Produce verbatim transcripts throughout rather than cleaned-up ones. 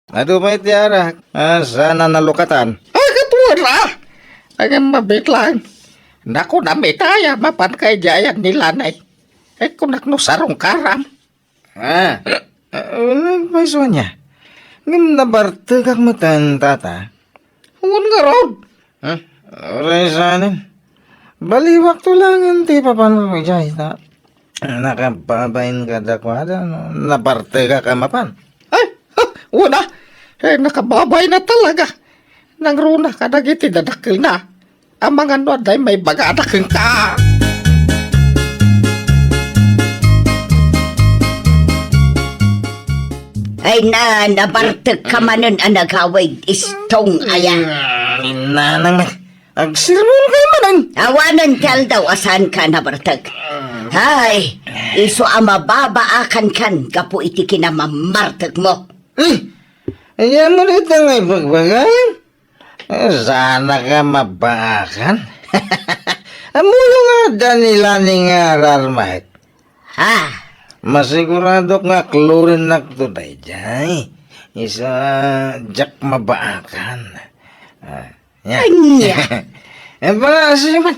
Adu pay ti arak. Ah, saan a nalukatan? Ay, katuan, ah! Ay, mabitlang. Naku, namitaya, mapan kay jayan ni Lanay. Ay, kunak no sarong karam. Ah, ah, nagpayso ania? Ngem nabartekak metten, tata. Wen ngarud. Hmm? Uray sanen. Baliwakto laengen ti papanko idiay, ta nakababain kadakuada, no? Nabartekak a mapan. Ay, ha, wen a. Eh, nakababain a talaga. Nangruna kadagiti dadakkelna. Amangan no adda maibagada kenka. Ay na, nabartek ka manen a nagawid, Istong, aya. Mm, nanang, agsermon kayo manen. Awanen ti aldaw a saan ka nabartek. Ay, isu a mababaakan kan gapu iti kinamammartek mo. Hmm. Aya mo dita nga ibagbagayam? Eh, saan ka mabaakan? Ammoyo nga adda ni Lani nga ararmaek. Ha? Masiguradok nga aklorennak to daydiay. Isu a diak mabaakan. Ah, ania? Ania? Eh, bala, sige man.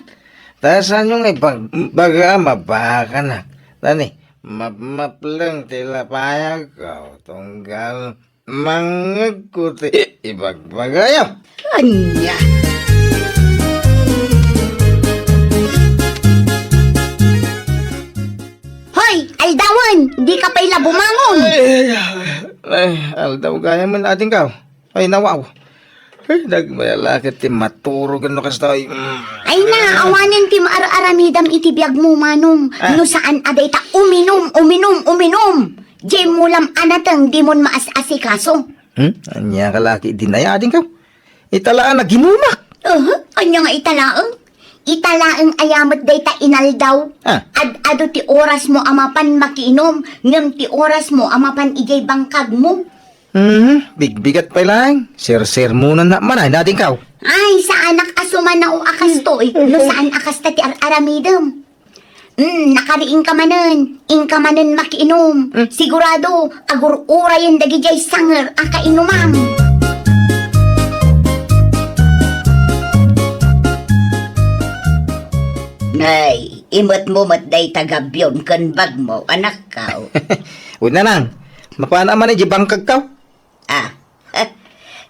Ta saanyo nga ibag-, baga a mabaakanak. Tani, mapmapleng ti lapayagko, tunggal mangngegko ti ibagbagayo. Ania? Hoy, aldawen, di ka pay la bumangon. Ay, ay, aldaw gayam man, adingko. Ay, nawaw. Ay, nagmayalaket ti maturog no kasta, ay, mm. Ay na, awanen ti maar-aramidam iti biagmo, Manong. Ah. No saan a dayta, uminum, uminum, uminum. Diay mulam a nateng, dimon maas-asikaso. Hmm? Ania ka laki, dinayadingko? Ita la a naginumak. Aha, ania nga ita laeng? Ita laeng aya met dayta inaldaw. Ah. Ad-adu ti orasmo a mapan makiinum, ngem ti orasmo a mapan idiay bangkagmo. Mhm, bigbigat pay laeng. Sersermonannak man, ay, nadingkaw. Ay, saanak a sumanao a kastoy, no saan a kasta ti ar-aramidem. Mm, nakariingka manen, inka manen makiinum. Mm. Sigurado, agur-urayen dagidiay sanger a kainumam. Nay, imetmo met dayta gabion ken bagmo, anakkaw. Wen, nanang, mapan a man idiay bangkagkaw? Ah,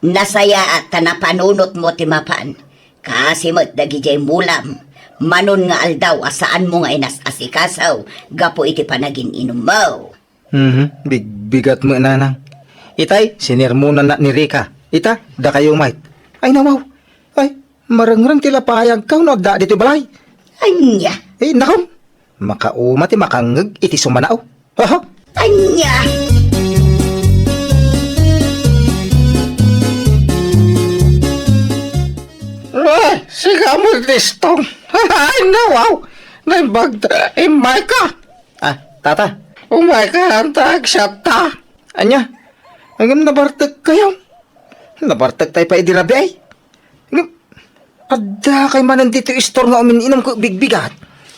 nasayaat ta napanunotmo ti mapan. Kaasi met dagidiay mulam, manon nga aldaw a saanmo nga inas-asikaso gapu iti panagin-inummo. Mhm, bigbigat met, nanang. Itay, sinermonannak ni Rica. Ita, dakayo met. Ay, nawaw. Ay, marengreng ti lapayagkaw no adda ditoy balay. Ania? Eh, nakom. Makauma ti makangngeg iti sumanao. Aha? Ania? Eh, sika met, Istong. Ay, nawaw. Naimbag ta, immayka. Ah, tata. Umayka, anta, agsiatta. Ania? Ngem nabartekkayo. Nabartek tayo pay idi rabii. Ngem, adda kay manen ditoy istor nga umin-inum ket bigbigat.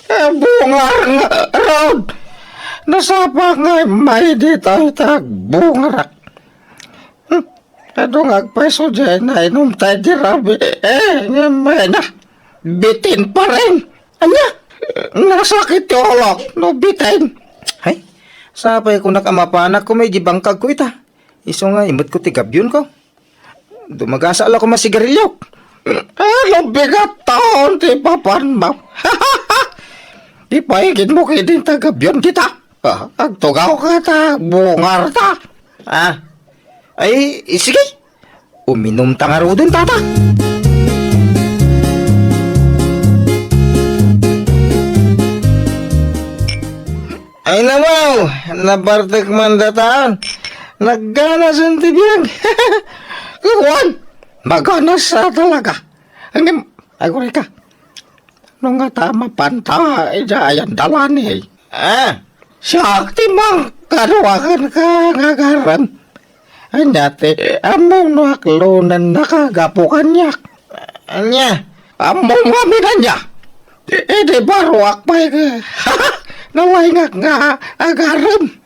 Eh, bungar nga, Rod! Nasapa nga immay ditoy ta agbungarak. Hmm, adu nga agpayso diay nainum tayo idi rabii. Eh, ngem, ay na, bitin pa rin. Ania? Nasakit ti ulok no bitin. Ay, sapay kunak a mapanak koma idi bangkagko ita. Isu nga imetko ti gabionko. Dumagasa la koma sigarilyo. Ah, lubigat taon ti papanmo. Di pay igidmo ketdin ta gabion kita. Ah, agtugawka ta, bungarta. Ah, ay, sige. Uminumta ngaruden, tata. Ay, nawaw, nabartek man datan. Nagganasen ti biag. Kuan, maganas a talaga. Ngem, agurayka. No ngata mapanta, idiay ayan dalani. Ah, siak ti mangkadua kenka nga agarem. Ania ti ammom no aklonennaka gapu kaniak? Ania? Ammom ngamin ania? Idi baruak pay, nalaingak nga agarem.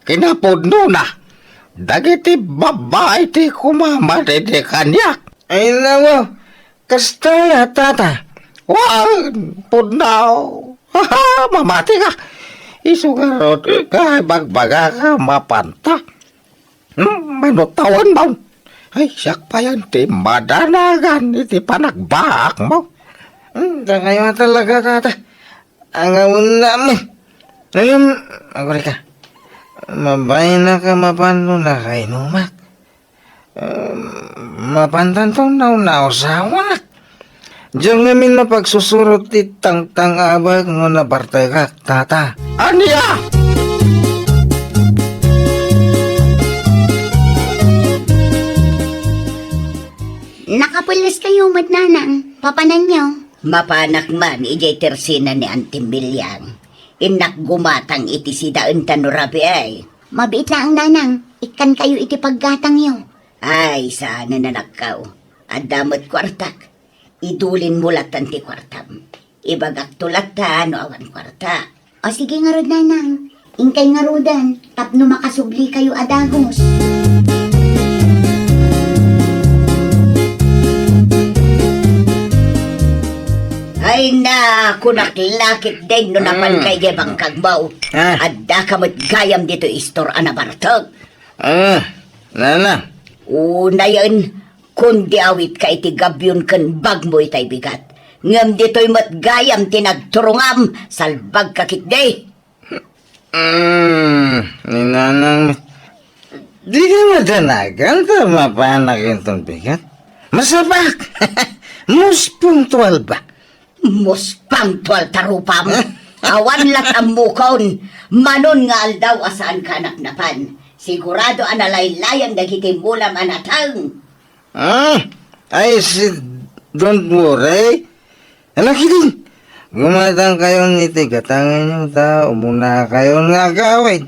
Kinapudnona, Dagiti babbai ti kumamadi kaniak. Ay, nawa, kasta la, tata. Wan, pudno. Mamati ka. Isu ngarud, nga ibagbagak a mapanta. Hmm, mano tawen, baw? Ay, siak payen ti madanagan iti panagbaakmo. Hmm, dakayo a talaga, tata. Agawennami. Ngem, agurayka. Mabainaka mapan no nakainumak. Em, mapantanto no nausawanak. Diak ngamin mapagsusurot ti tangtang-abak no nabartekak, tata. Ania? Nakapuelleskayo met, nanang. Papananyo? Mapanak man idiay tersina ni Auntie Miliang. Innak gumatang iti sidaenta no rabii. Mabiit laeng, nanang. Ikkankayo iti paggatangyo. Ay, saan, anakko. Adda met kuartak. Idulinmo lattan ti kuartam. Ibagakto latta no awan kuarta. O, sige ngarud, nanang. Inkay ngaruden tapno makasublikayo a dagus. Ay na, kunak lakit din no napan Mm. kay di bangkagbaw. Ah. Adda ka met gayam dito istor a nabartag. Ah, nana. Unayen, kundi awitka iti gabyon ken bagmo itay bigat. Ngem ditoy met gayam ti nagturongam, salbagka ketdi. Mm, ni nanang, di ka madanagan ta mapanak inton bigat? Masapsak! Most punctual ba? Most punctual ta rupam. Awan lat ammokon, manon nga aldaw a saanka a napnapan. Sigurado a nalaylayan dagiti mulam a nateng. Ah, I see. Don't worry. Ala, kidin. Gumatangkayon iti gatangenyo ta umunakayon nga agawid.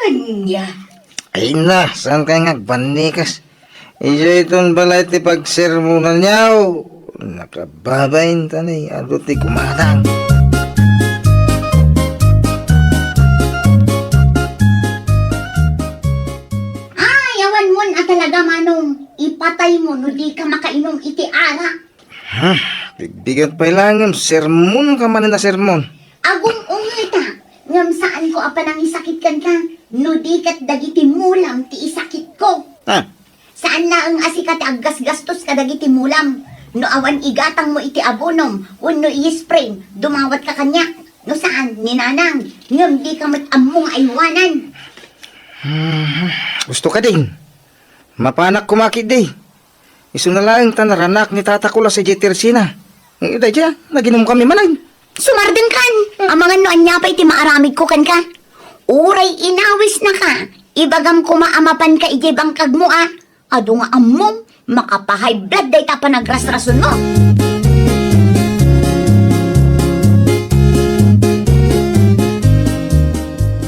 Ania? Ay na, saan kayo nga agbannikas? Isu iton balay ti pagsermonanyo. Nakababain ta ni, adu ti gumatang. Ay, awan mon a talaga, Manong. Ipatay mo no di ka makainom iti arak. Hmm, bigbigat pay laeng, sermon ka manen a sermon. Agum-ungeta, ngem saanko a panangisakit kenka, no di ket dagiti mulam ti isakitko. Ah. Saan laeng a sika ti aggasgastos kadagiti mulam. No awan igatangmo iti abonom wenno i-spray, dumawatka kaniak. No saan, ni nanang, ngem di ka met ammo nga aywanan. Hmm, gusto ka din. Mapanak kumakit di. Isuna laeng ta naranak ni Tata Kulas idiay tersina. Daydiay, naginom kami manen. Sumardengkan! Amangan no ania pay ti maaramidko kenka. Uray inawisnaka, ibagam koma a mapanka idiay bangkagmo a. Adu nga ammom, makapahay blood dayta a panagrasrasonmo.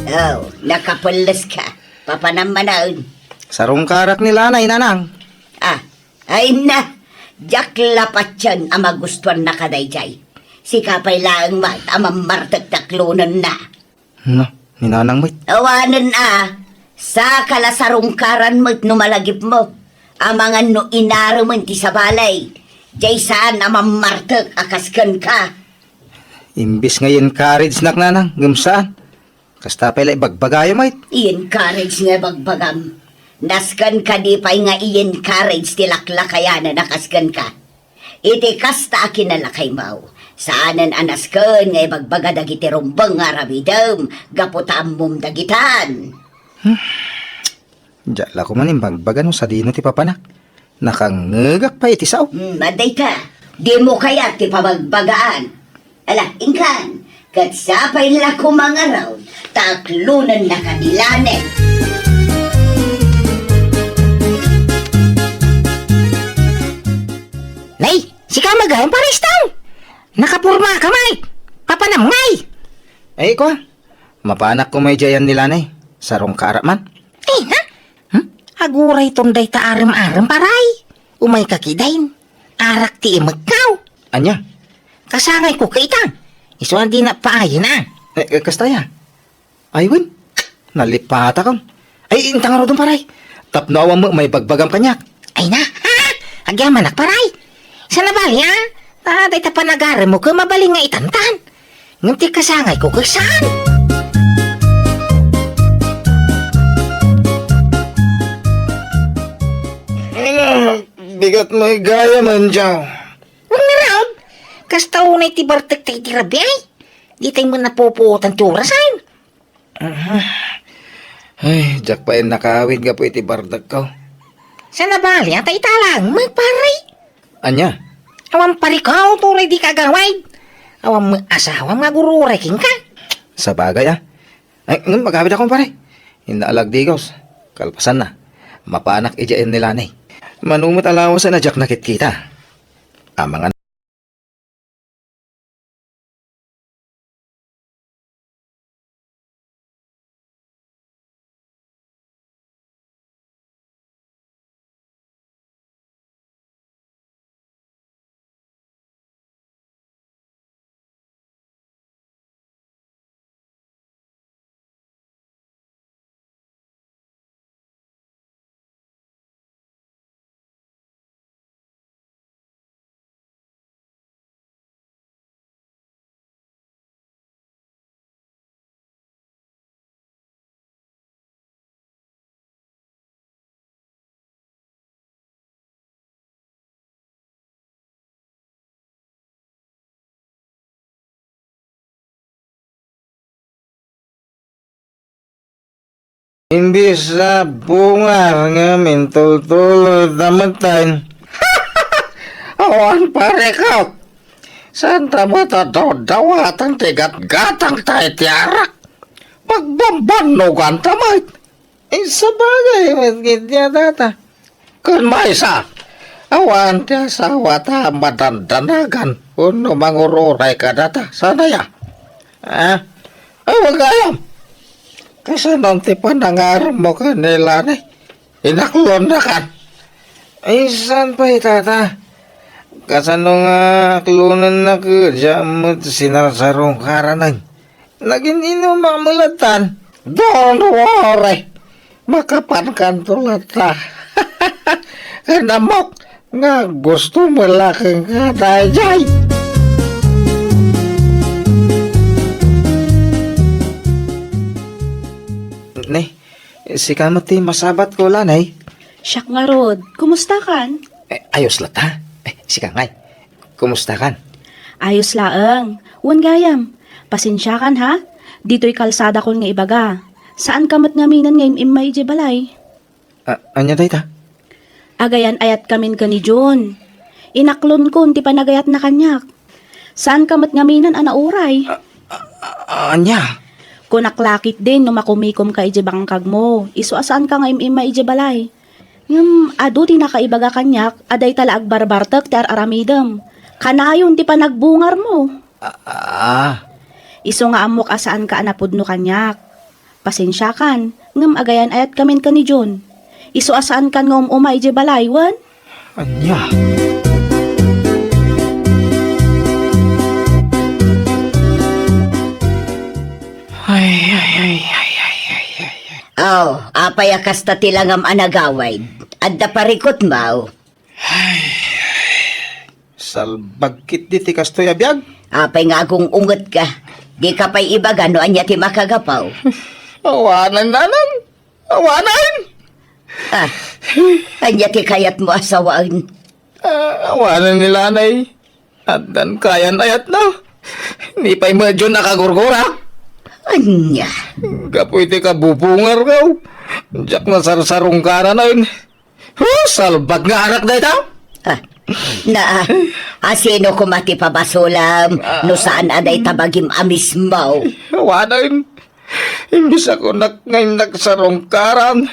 Oh, nakapelleska. Papanam manen. Sarungkarak ni Lanay, nanang. Ah, Ay na, diak la patien a magustuannaka daydiay. Sika pay laeng met a mammartek taklonenna. Na, ni nanang met. Awanen a, saka la sarungkaran met no malagipmo. Amangan no inaremen ti sabali. Diay saan a mammartek a kas kenka. Imbes nga i-encourage-nak, nanang, ngem saan. Kasta pay la ibagbagayo met. I-encourage nga ibagbagam. Nasken kadi pay nga i-encourage ti laklakayanan a kas kenka. Iti kasta a kinalakaymo, saanen a nasken nga ibagbaga dagiti rumbeng nga aramidem gapu ta ammom dagitan. Hmm. Diak la koma imbagbaga no sadino ti papanak. Nakangngegak pay iti sao. Hmm, adayta. Dimo kayat ti pabagbagaan. Ala, inkan. Ket sapay la koma ngarud, ta aklonennaka ni Lanay. Nay, sika met gayam, pare Estang. Nakapormaka met. Papanam ngay. Ay, kua. Mapanak koma idiay ni Lanay. Sarungkarak man. Ay, ha? Hmm? Agurayton dayta arem-arem, paray. Umayka kidin. Arak ti imekkaw. Ania? Kasangayko ka ita. Isu a dinak paayen a. Eh, eh, kasta aya? Ay, wen. Nalipatakon. Ay, inta ngaruden, paray. Tapno awan met maibagbagam kaniak. Ay na, ha? Agyamanak, pare. Saan a bali, ha? Ah, dayta panagarem mo ket mabalin nga itantan. Ngem ti kasangayko ket saan? Bigat met gayam, Anjaw. Wen ngarud, kasta unay ti bartek tay ti rabii. Ditay met napupuotan ti orasen. Ay, diak pay nakawid gapu iti bardakko. Saan a bali, ata italang met, pare. Ania? Awan parikaw, turay dika agawid. Awan met asawam nga agur-uray kenka. Sabagay, a. Ay, ngem agawidakon, pare. Inna a lagdigos. Kalpasanna, mapanak idiay ni Lani. Mano met a lawasen a diak nakitkita. Amangan Imbis a bungar nga mintultulo ta metten. Awan, pare ko. Saan ta met a dawdawatan ti gatgatang ta iti arak? Pagbambannogan ta met. Ay, sabagay met ketdi a data. Ken maysa, awan ti asawa ta madandanagan wenno mangur-uray kadata. Saan aya? Ah? Awan gayam. Kasano ti panangarem mo ken ni Lani? Inaklonnakan. Ay, saan pay, tata? Kasano nga aklonennak, diak met sinarsarungkaranen? Nagin-inumak met lattan. Don't worry. Makapankanto latta. Ken ammok nga gusto met la kenka daydiay. Ne, sika met ti masabatko, Lani. Siak ngarud. Kumustakan? Eh, ayos latta. Eh, sika ngay. Kumustakan? Ayos laeng. Wen gayam. Pasensiakan, ha? Ditoy kalsadakon nga ibaga. Saanka met ngamin nga im-immay idiay balay. A-, ania dayta? Agayan-ayatkamin ken ni Jun. Inaklonkon ti panagayatna kaniak. Saanka met ngamin a nauray. A-, a-, a-, ania? Kunak la ketdin no makumikomka idiay bangkagmo, isu a saanka nga im-immay idiay balay. Ngem adu ti nakaibaga kaniak a dayta la agbarbartek ti ar-aramidem. Kanayon ti panagbungarmo. A-, a-, Isu nga ammok a saanka a napudno kaniak. Pasensiakan, ngem agayan-ayatkamin ken ni Jun. Isu a saankan nga um-umay idiay balay, wen? Ania? Ay, ay, ay. Aw, apay a kasta ti langam a nagawid? Adda parikutmo? Ay, salbag ketdi ti kastoy a biag. Apay nga agung-ungetka? Dika pay ibaga no ania ti makagapu? Awanen, nanang. Awanen. Ah, ania ti kayatmo a sawaen? Ah, awanen ni Lanay. Addan kayan-ayatna. Ni pay medyo nakagurgura. Ania? Gapu iti kabubungarko, diak nasarsarungkaranen. Huh, salbag nga arak dayta? Ah, na, asino koma ti pabasolam no saan a dayta bagim a mismo? Awanen. Imbis a kunak nga innak sarungkaran,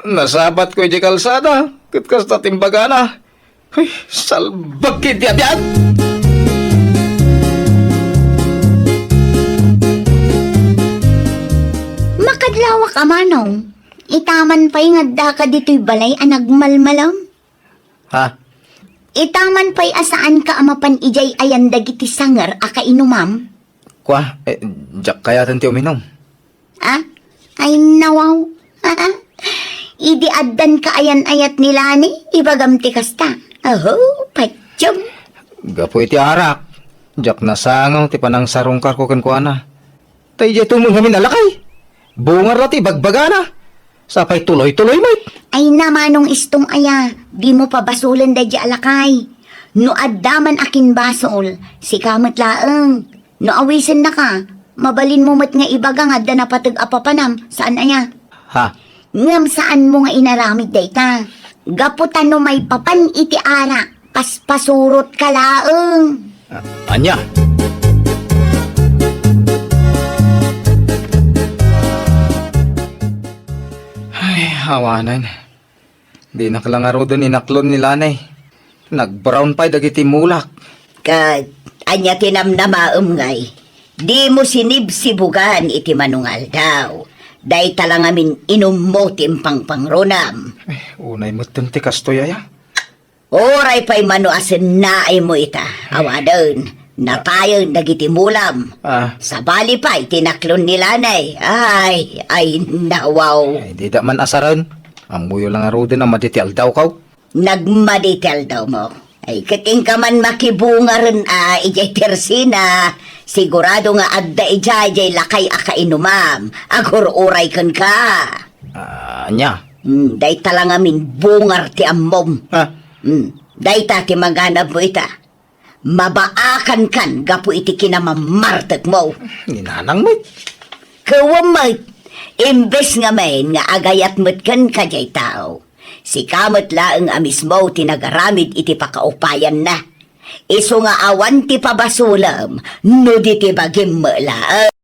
nasabatko idiay kalsada, ket kasta ti imbagana. Ay, salbag ketdi a biag! Makadlawak a manong, itaman pay nga addaka ditoy balay a nagmalmalam. Ha? Itaman pay a saanka a mapan idiay ayan dagiti sanger a kainumam? Kua, eh, diak kayaten ti uminum. Ah? Ay, nawaw. Idi addan kaayan-ayat ni Lani, ibagam ti kasta. Aho, patiem. Gapu iti arak, diak nasango ti panangsarungkarko kenkuana. Ta idiay tumeng ngamin a lakay. Bungar la ti bagbagana. Sapay tuloy-tuloy met. Ay na, Manong Istong aya, dimo pabasolen daydiay a lakay. No adda man a kimbasol, sika met laeng. No awisennaka, mabalinmo met nga ibaga nga adda napateg a papanam, saan aya? Ha? Ngem saanmo nga inaramid dayta. Gapu ta no maipapan iti arak, paspasurotka laeng. A-, ania? Ay, awanen. Dinak la ngaruden inaklon ni Lani. Nag-brown pa dagiti mulak. Ket ania ti namnamaem ngay? Dimo sinibsibugan iti Manong Aldaw. Dayta la ngamin inummo ti impangpangronam. Eh, unay metten ti kastoy aya. Uray pay mano a sennaaymo ita, awanen, natayen dagiti mulam. Ah. Sabali pay ti naklon ni Lani. Ay, ay, nawaw. Ay, dida man asaren. Ammoyo la ngaruden a madi ti aldawko. Nagmadi ti aldawmo. Ay, ket inka man makibungaren a idiay tersina, sigurado nga adda idiay, idiay lakay a kainumam. Agur-uray kenka. Ah, ania? Hmm, dayta la ngamin bungar ti ammom. Ah. Hmm, dayta ti maganabmo ita. Mabaakankan gapu iti kinamammartekmo. Ni Nanang met. Ket wen met, imbes ngamin nga agayat met kenka diay tao, sika met laeng a mismo ti nagaramid iti pakaupayanna. Isu nga awan ti pabasolem no di ti bagim met laeng.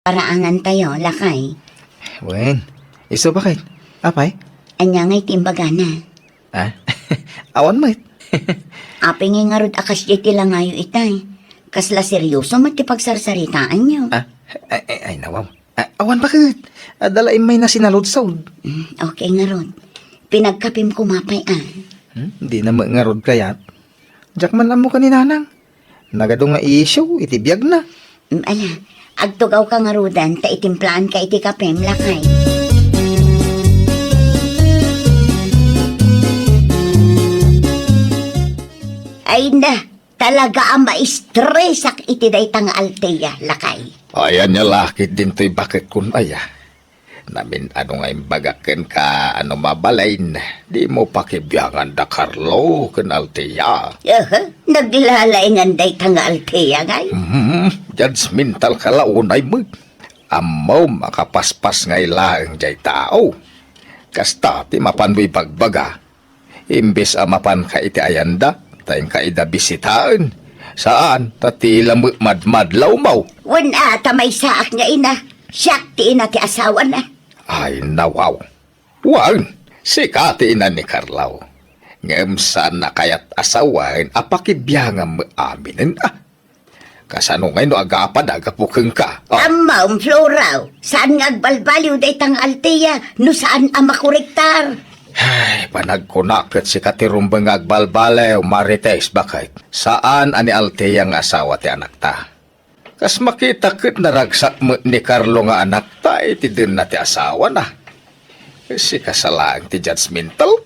paraangantayo, lakay. Wen, isu bakit? Apay? Ania ngay ti imbagana? Ah? Awan met. Apay ngay ngarud a kasdiay ti langayo itay? Kasla seryoso met ti pagsarsaritaanyo. Ah, ay, ay, ay, nawaw. Ah, awan bakit? Adda la immay na sinaludsod. Mm, okay ngarud. Pinagkapim koma pay, ah. Hmm? Di na met ngarud kayat. Diak man ammo ken ni Nanang. Nagadu nga issue iti biagna. Mm, ala, agtugawka ngaruden ta itimplaanka iti kapem, lakay. Ay na, talaga a maistresak iti dayta nga Althea, lakay. Ay, ania la ket dintoy baket kun aya. Namin-ano nga imbagak kenka a no mabalin, dimo pakibiangan da Carlo ken Althea. Aha, naglalaingan dayta nga Althea, ngay? Hmm, judgmental ka la unay met. Ammom a kapaspas ngay laeng jay tao. Kasta ti mapanmo ibagbaga. Imbes a mapanka iti ayanda, ta inka ida bisitaen. Saan, ta ti ila met madmadlawmo. Wen a, ta maysaak nga ina. Siak ti ina ti asawana. Ay, nawaw. Wen, sika ti ina ni Carlo. Ngem saan a kayat a sawen a pakibiangam aminen a. Kasano ngay no agapad a gapu kenka? Ah. Ammom, Florao, saan nga agbalbaliw dayta nga Althea no saan a makorektar? Ay, panagkunak ket sika ti rumbeng nga agbalbaliw, Marites, bakit? Saan a ni Althea nga asawa ti anakta. Kas makita ket naragsak met ni Carlo nga anakta iti denna ti asawana. Sika sa laeng ti judgmental.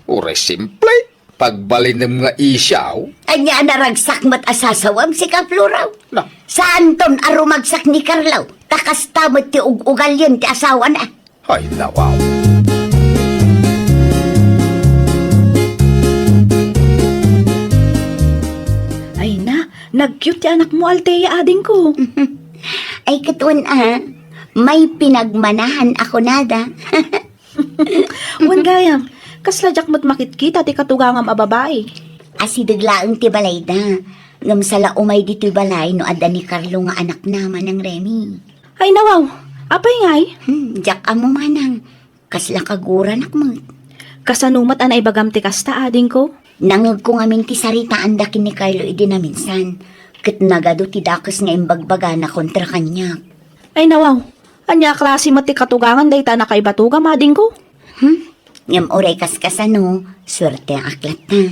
Uray simple. Pagbalinem nga isiaw. Ania a naragsak met a sasawam, sika Florao? Na. Saanton a rumagsak ni Carlo, ta kasta met ti ug-ugalien ti asawana. Ay, nawaw. Ay na, nag-cute ti anakmo, Althea, adingko. Ay, ket wen a, may pinagmanahan a kunada. Wen gayam, kasla diak met makitkita ti katugangam a babai. Asideg laeng ti balayda, ngem sala umay ditoy balay no adda ni Carlo nga anakna, Manang Remy. Ay, nawaw, apay ngay? Hmm, diak ammo, Manang. Kasla kaguranak met. Kasano met a naibagam ti kasta, adingko? Nangegko ngamin ti saritaanda ken ni Carlo idi naminsan, ket nagadu ti dakes nga imbagbagana kontra kaniak. Ay, nawaw, ania a klase met ti katugangan dayta a nakaibatugam, adingko? Hmm? Ngem uray kaskasano, suerteak latta.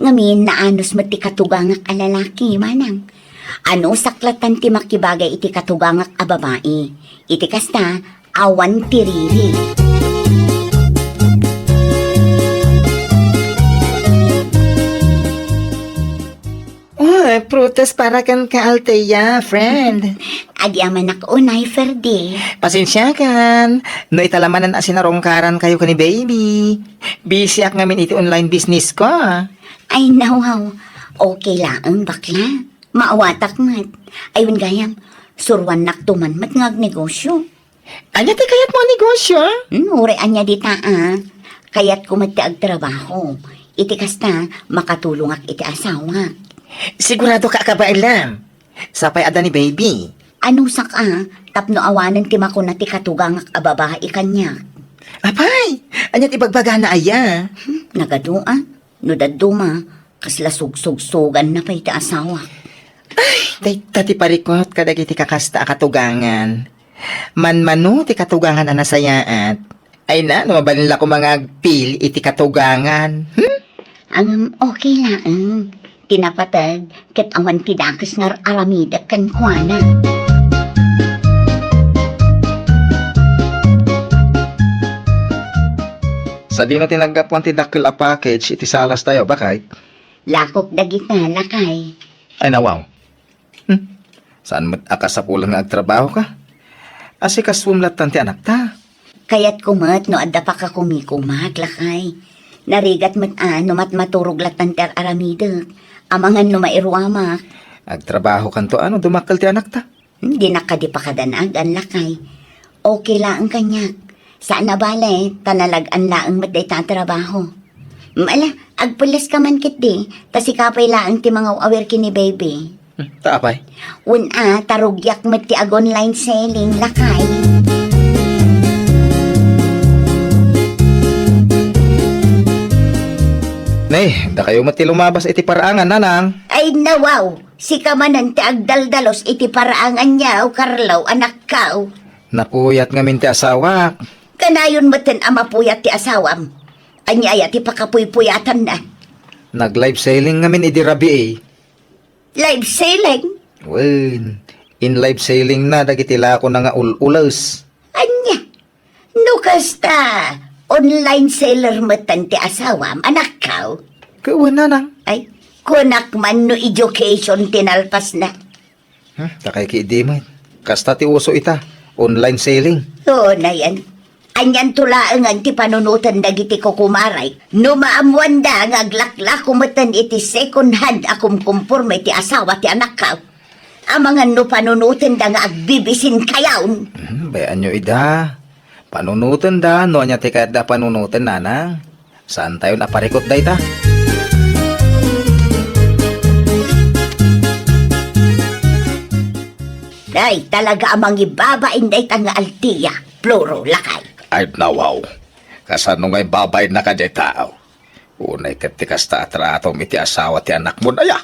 Ngamin, naanus met ti katugangak a lalaki, Manang. Anusak lattan ti makibagay iti katugangak a babai. Iti kasta, awan ti riri. Oh, prutas para kenka, Althea, friend. Agyamanak unay, Ferdy. Pasensiakan, no ita la manen a sinarungkarankayo ken ni baby. Busyak ngamin iti online business ko. Ay, nawaw. Okay laeng, bakla. Maawatak met. Ay, wen gayam, suruannakto man met nga agnegosyo. Ania ti kayatmo a negosyo? Hmm, uray ania dita, a. Kayatko met ti agtrabaho. Iti kasta, makatulongak iti asawak. Siguradoka a kabaelam. Sapay adda ni baby. Anusak a, tapno awanen ti makuna ti katugangak a babai kaniak. Apay, ania ti bagbagana aya? Hmm, nagadu a. No dadduma, kasla sugsugsuganna pay ti asawak. Ay, dayta ti parikut kadagiti kakasta a katugangan. Manmano ti katugangan a nasayaat. Ay na, no mabalin la koma nga agpili iti katugangan. Hmm? Ngem, okay laeng. Ti napateg, ket awan ti dakes nga ar-aramidek kenkuana. Sadino ti naggapuan ti dakkel a package iti salas tayo, bakay? Lakok dagita, lakay. Ay, nawaw. Hmm. Saan met a kasapulan nga agtrabaho ka? Asikasuem lattan ti anakta. Kayatko met no adda pakakumikumak, lakay. Narigat met a no matmaturog lattan ti ar-aramidek. Amangan no mairuamak. Agtrabaho kanto a no dumakkel ti anakta? Hmm, dinak kadi pakadanagan, lakay. Okay laeng kaniak. Saan a bale, ta nalag-an laeng met dayta a trabaho. Hmm, ala, agpelles ka man ketdi, ta sika pay laeng ti mangaw-awir ken ni baby. Hmm, ta apay? Wen a, ta rugiak met ti ag-online selling, lakay. Nay, dakayo met ti lumabas iti paraangan, nanang. Ay, nawaw, sika manen ti agdaldalos iti paraangan, Carlo, anakko. Napuyat ngamin ti asawak. Kanayon metten a mapuyat ti asawam. Ania aya ti pakapuypuyatanna? Nag-live selling ngamin idi rabii. Live selling? Wen, in-live selling na dagiti lakona nga ul-ules. Ania? No kasta, online seller metten ti asawam, anakko? Ket wen, nanang. Ay, kunak man no education ti nalpasna. Hmm, ta kay ki idi met. Kasta ti uso ita, online selling. Oo, nayan. Anianto laengen ti panunoten dagiti kukumarek no maammoanda nga aglaklako metten iti second hand a kumkumporme ti asawa ti anakko? Amangan no panunotenda nga agbibisin kayaon. Hmm, bay-anyo ida. Panunotenda no ania ti kayatda a panunoten, nanang. Saantayon a parikut dayta. Day, talaga a mangibabain dayta nga Althea, Floro, lakay. Ay, nawaw. Kasano nga ibabainna kadiay tao? Unay ket ti kasta a tratom iti asawa ti anakmon, aya?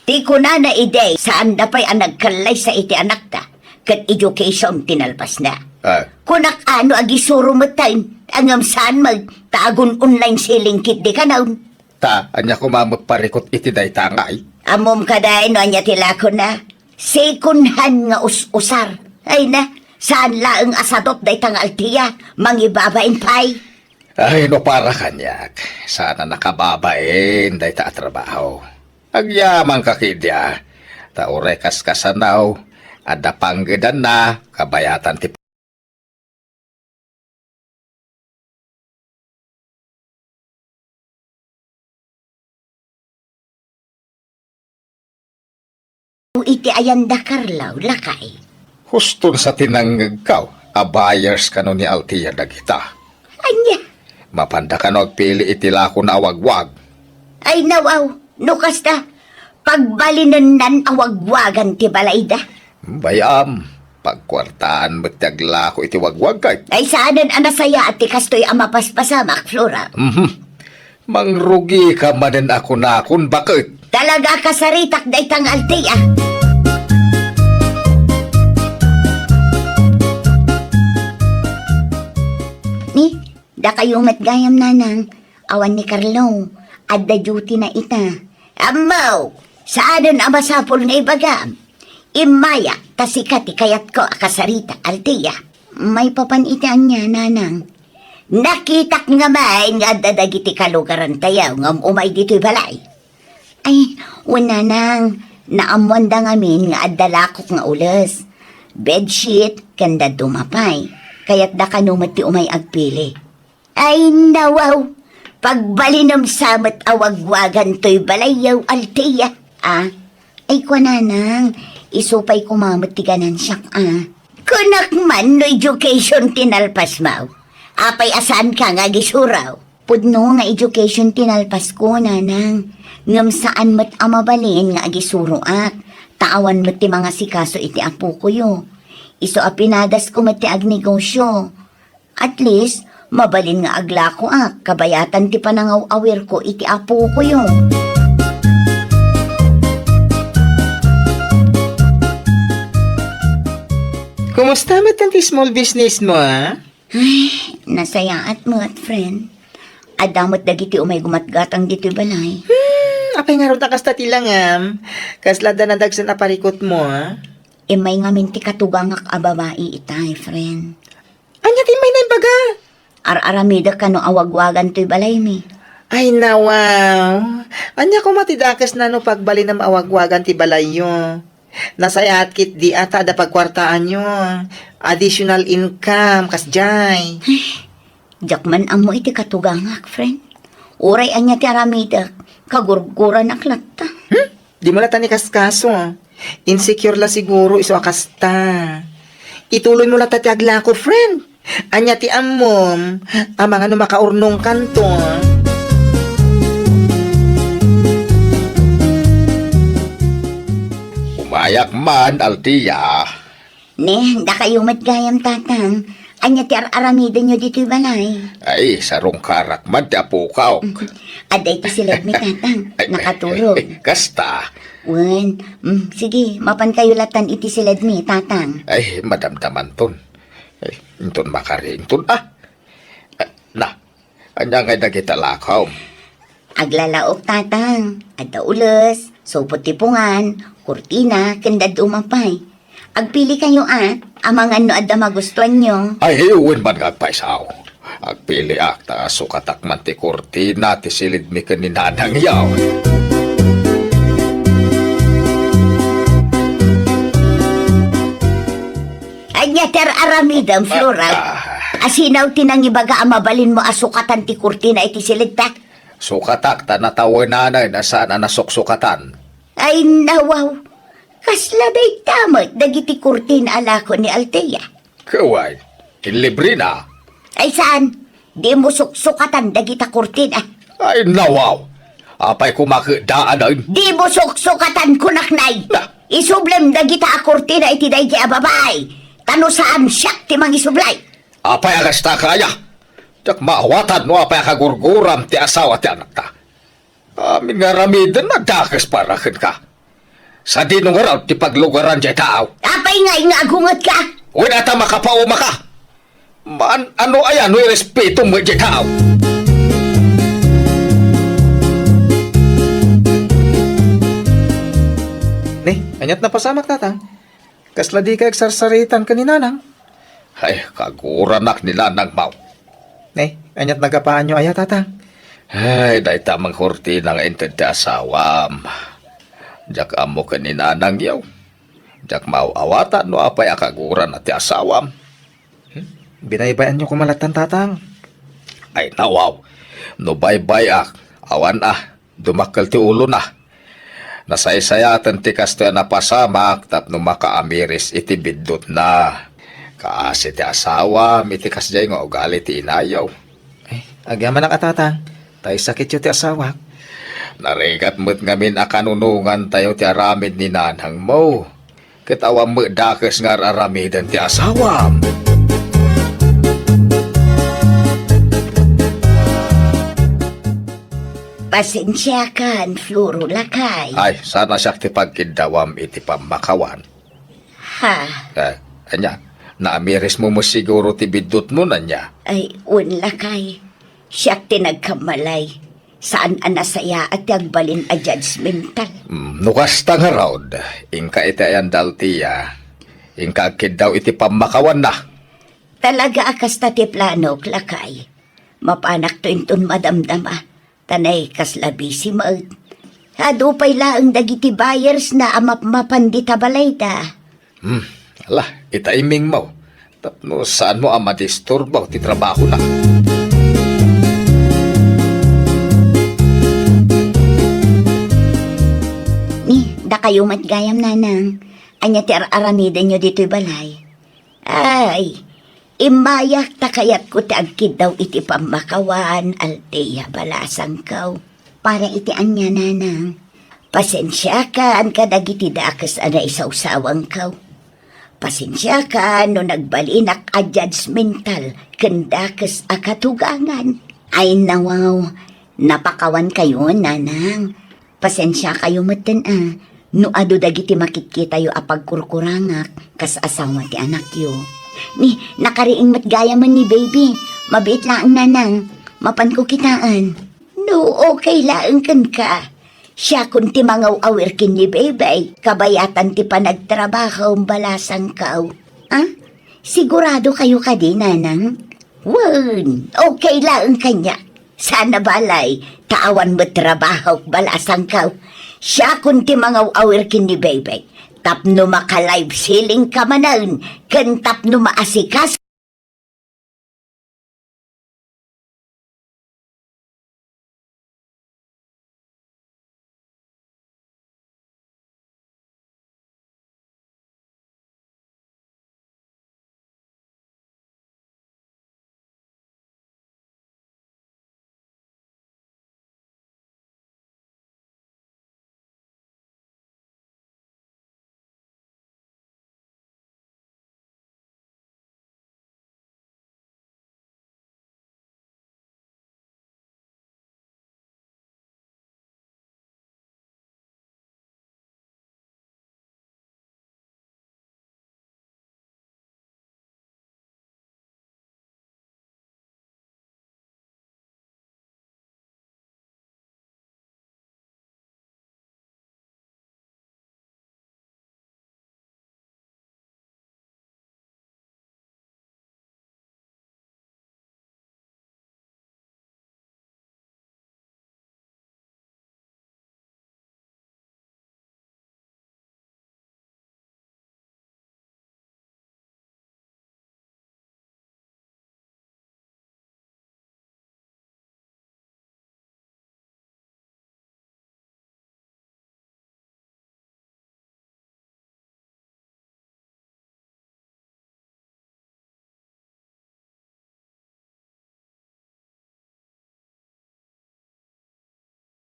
Ti kunana idi, saanda pay a nagkallaysa iti anakda, ket education ti nalpasna. Ah. Kunak a no agisuro metten, ngem saan met ta agun-online selling ketdi kanayon. Ta, ania koma met parikut iti dayta ngay? Ammom kadi no ania ti lakona? Second hand nga us-usar. Ay na, saan laeng a sadot dayta nga Althea, mangibabain pay. Ay, no para kaniak, saan a nakababain dayta a trabaho. Agyamanka ketdi a, ta uray kaskasano, adda panggedanna, kabayatan ti iti ayanda, Carlo, lakay. Huston sa ti nangngegko a buyers kano ni Althea dagita. Ania? Mapanda kano agpili iti lakona a wagwag? Ay, nawaw, no kasta, pagbalinennan a wagwagan ti balayda. Bay-am, pagkuartaan met ti aglako iti wagwag kay. Ay, saanen a nasayaat ti kastoy a mapaspasamak, Flora. Mhm. Mangrugika manen a kunakon, baket. Talaga a kasaritak dayta nga Althea. Ni, dakayo met gayam, nanang. Awan ni Carlo. Adda duty na ita. Ammo! Saanen a masapul nga ibagam. Immaya, ta sika ti kayatko a kasarita, Althea. Maipapan iti ania, nanang? Nakitak ngamin nga adda dagiti kalugarantayo nga um-umay ditoy balay. Ay, wen, nanang, naammoanda ngamin nga adda lakok nga ules, bedsheet, ken dadduma pay. Kayatda kano met ti umay agpili. Ay, nawaw! Pagbalinem sa met a wagwagan toy balayyo, Althea. Ah, ay, kua, nanang, isu pay koma met ti ganansiak, ah. Kunak man no education ti nalpasmo. Apay a saanka nga agisuro? Pudno nga education ti nalpasko, nanang. Ngem saan met a mabalin nga agisuroak. Ta awan met ti mangasikaso iti apokoyo. Isu a pinadasko met ti agnegosio. At least, mabalin nga aglakoak, kabayatan ti panangaw-awirko iti apokoyo. Kumusta met ti small business mo, ah? Ay, nasayaat met, friend. Adda met dagiti umay gumatgatang ditoy balay. Hmm, apay ngarud a kasta ti langam? Kasla adda nadagsen a parikut mo, ah? Immay ngamin ti katugangak a babai itay, friend. Ania ti immay naibaga? Ar-aramidek kano a wagwagan toy balaymi. Ay, nawaw. Ania koma ti dakesna no pagbalinem a wagwagan ti balayyo? Nasayaat ketdi a ta adda pagkuartaanyo. Additional income, kasdiay. Diak man ammo iti katugangak, friend. Uray ania ti aramidek, kagurguranak latta. Hmm? Dimo latta ni kaskaso. Insecure la siguro isu a kasta. Ituloy mo latta ti aglako, friend. Ania ti ammom? Amangan no makaurnongkanto. Yak man, Althea. Ne, dakayo met gayam, Tatang. Ania ti ar-aramidenyo ditoy balay? Ay, sarungkarak man ti apokak. Adda iti siledmi, Tatang. Ay, nakaturog. Ay, kasta. Wen, mm, sige, mapan kayo latan iti siledmi, Tatang. Ay, madamdamanton. Ay, inton makariington, ah. Ah, na, ania ngay dagita lakaw? Aglalaok, Tatang. Adda ules, supot ti pungan, kurtina, ken dadduma pay. Agpili kayo, a, amangan no adda magustuanyo. Ay, wen man nga agpaysaw. Agpiliak, ta sukatak man ti kurtina ti silidmi ken ni Nanang yaw. Ania ti ar-aramidem, Flora? Ah. Asino ti nangibaga a mabalinmo a sukatan ti kurtina iti silidta? Sukatak ta natawenanay a saan a nasuksukatan. Ay, nawaw. Kasla dayta met dagiti kurtina a lako ni Althea. Ket wen, inlibrena. Ay, saan? Dimo suksukatan dagita kurtina. Ay, nawaw. Apay koma ket daanen? Dimo suksukatan, kunak, nay. Na. Isublem dagita a kurtina iti daydi a babai. Ta no saan, siak ti mangisublay. Apay a kasta, kaya? Diak maawatan no apay a kagurguram ti asawa ti anakta. Amin nga aramiden, nadakes para kenka. Sadino ngarud ti paglugaran diay tao? Apay ngay nga agungetka? Wen, ata makapauma ka? Maan-ano aya no irespetom met diay tao? Ne, aniat napasamak, Tatang? Kasla dikay agsarsaritan ken ni Nanang? Ay, kaguranak ni Nanang, maw. Ne, aniat nagapaanyo aya, Tatang? Ay, dayta met kurtina nga inted ti asawam. Diak ammo ken ni Nanang yaw. Diak maaw-awatan no apay a kagurana ti asawam. Hmm? Binaybay-anyo koma lattan, Tatang. Ay, nawaw. No baybay-ak, awan a. Dumakkel ti ulona. Nasaysayaten ti kastoy a napasamak tapno makaamiris iti biddutna. Kaasi ti asawam iti kasdiay nga ugali ti inayo. Eh, agyamanak a, Tatang, ta isakityo ti asawak. Narigat met ngamin a kanunongantayo ti aramid ni nanangmo. Ket awan met dakes nga ar-aramiden ti asawam. Pasensiakan, Floro, lakay. Ay, saan a siak ti pagkiddawam iti pammakawan. Ha? Eh, ania, naamirismo met siguro ti biddutmo, ania? Ay, wen, lakay. Siak ti nagkammalay. Saan a nasayaat ti agbalin a judgmental. Mm, no kasta ngarud, inka iti ayan da Althea, inka agkiddaw iti pammakawanna. Talaga a kasta ti planok, lakay. Mapanakto inton madamdama, ta nay kasla busy met. Adu pay laeng dagiti buyersna a mapmapan dita balayda. Hmm, ala, ita imingmo. Tapno saanmo a madisturbo ti trabahona. Ni, dakayo met gayam, nanang. Ania ti ar-aramidenyo ditoy balay? Ay, immayak ta kayatko ti agkiddaw iti pammakawan, Althea, balasangko. Para iti ania, nanang? Pasensiakan kadagiti dakes a naisawsawangko. Pasensiakan no nagbalinak a judgmental ken dakes a katugangan. Ay, nawaw, napakawankayo, nanang. Pasensiakayo metten a no adu dagiti makitkitayo a pagkurkurangak kas asawa ti anakyo. Ni, nakariing met gayamen ni baby. Mabiit laeng, nanang. Mapanko kitaen. No okay laeng kenka, siakon ti mangaw-awir ken ni Baybay kabayatan ti panagtrabahom, balasangko. Ah? Siguradokayo kadi, nanang? Wen, okay laeng kaniak. Saan a balay, ta awan met trabahok, balasangko. Siakon ti mangaw-awir ken ni Baybay tapno maka-life selling ka manen ken tapno maasikaso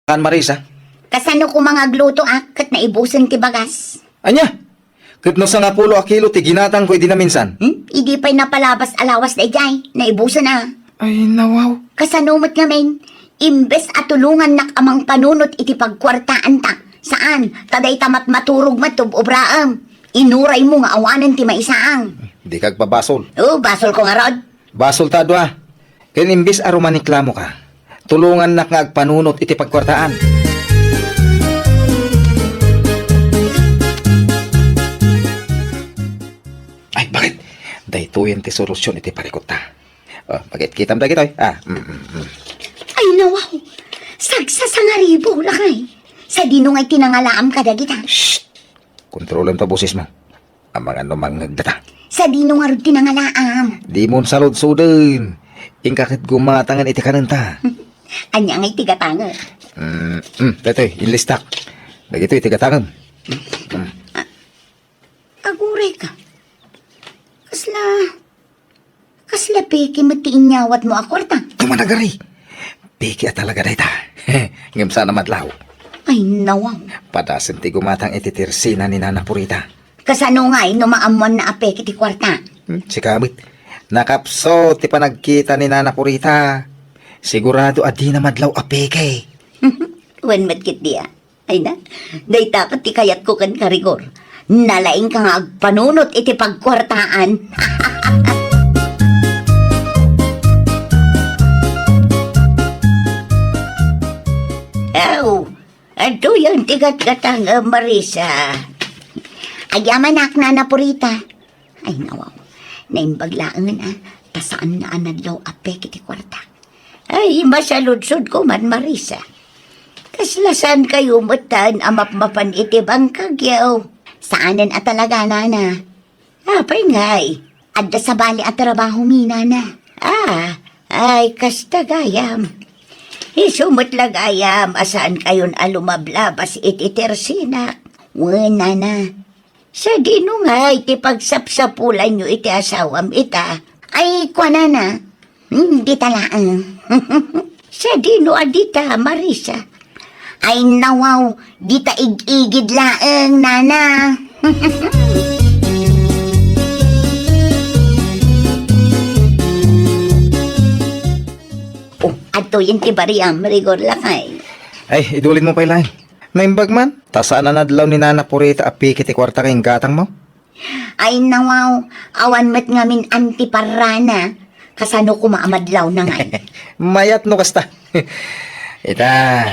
Kan Marisa? Kasano koma nga agluto, a, ket naibusen ti bagas? Ania? Ket no sangapulo a kilo ti ginatangko idi naminsan? Hmm? Idi pay napalabas a lawas daydiay, naibusen a. Ay, nawaw. Kasano met ngamin, imbes a tulongannak a mangpanunot iti pagkuartaanta, saan, ta dayta matmaturog met ti ub-obraem. Inuraymo nga awanen ti maisaang. Dika agpabasol. O, basolko ngarud. Basol ta a dua. Ken imbes a rumaniklamoka, tulongannak nga agpanunot iti pagkuartaan. Ay, bakit? Daytoyen ti solusion iti parikutta. O, bakit? Kitam dagitoy? A, mm, mm, mm. Ay, nawaw. Sagsasangaribo, lakay. Sadino ngay ti nangalaam kadagita? Shh! Kontrolem ta bosesmo. Amangan no mangngeg data. Sadino ngarud ti nangalaam? Dimon saludsoden. Inka ket gumatangen iti kanenta. Ania ngay ti gatangen? Mm, mm, daytoy, inlistak. Dagitoy ti gatangem. Mm. Agurayka. Kasla Kasla peke met ti inyawatmo a kuarta? Kumanagari! Peke a talaga dayta. Ngem saan a madlaw. Ay, nawaw. Padasem ti gumatang iti tersina ni Nana Purita. Kasano ngay no maammoanna a peke ti kuarta? Hmm, sika met. Nakapsut ti panagkita ni Nana Purita. Sigurado a dina madlaw a peke. Wen met ketdi a. Ay na, dayta ket ti kayatko kenka, Rigor. Nalaingka nga agpanunot iti pagkuartaan. Aw, adtoyen ti gatgatang, a, Marisa. Agyamanak, Nana Purita. Ay, nawaw. Naimbag laeng, a, ta saan nga a nadlaw a peke ti kuarta. Ay, masaludsodko man, Marisa. Kasla saankayo metten a mapmapan iti bangkagyo? Saanen a talaga, Nana. Apay ngay? Adda sabali a trabahomi, Nana. A, ay, kasta gayam. Isu met la gayam a saankayon a lumablabas iti tersinak. Wen, Nana. Sadino ngay ti pagsapsapulanyo iti asawam ita? Ay, kuanana, hmm, dita laeng. Sadino a dita, Marisa? Ay, nawaw, dita ig-igid laeng, nana. O, adtoyen ti bariam, Rigor, lakay. Ay, idulinmo pay laeng. Naimbag man, ta saan a nadlaw ni Nana Purita a peke ti kuarta ken gatangmo? Ay, nawaw, awan met ngamin antiparrana. Kasano koma a madlawna ngay? Mayat no kasta. Ita,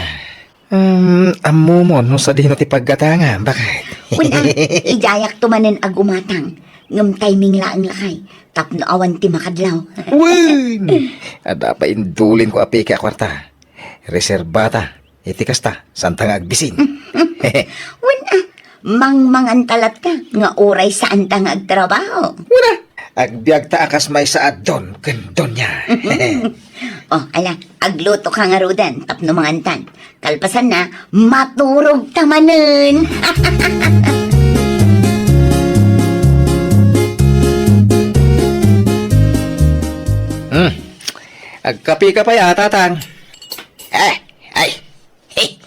um, ammomon no sadino ti paggatangam, baket? Wen, a, idiayakto manen a gumatang. Ngem timing laeng lakay, tapno awan ti makadlaw. Wen! Adda pay indulinko a peke a kuarta. Reserbata iti kasta, saanta nga agbisin. Wen, a, mangmanganta latta nga uray saanta nga agtrabaho. Wen, a, agbiagta a kas maysa a don ken doña. O, ala, aglutoka ngaruden tapno mangantan. Kalpasanna, maturogta manen. Hmm. Agkapeka pay a, Tatang? A, ay. He,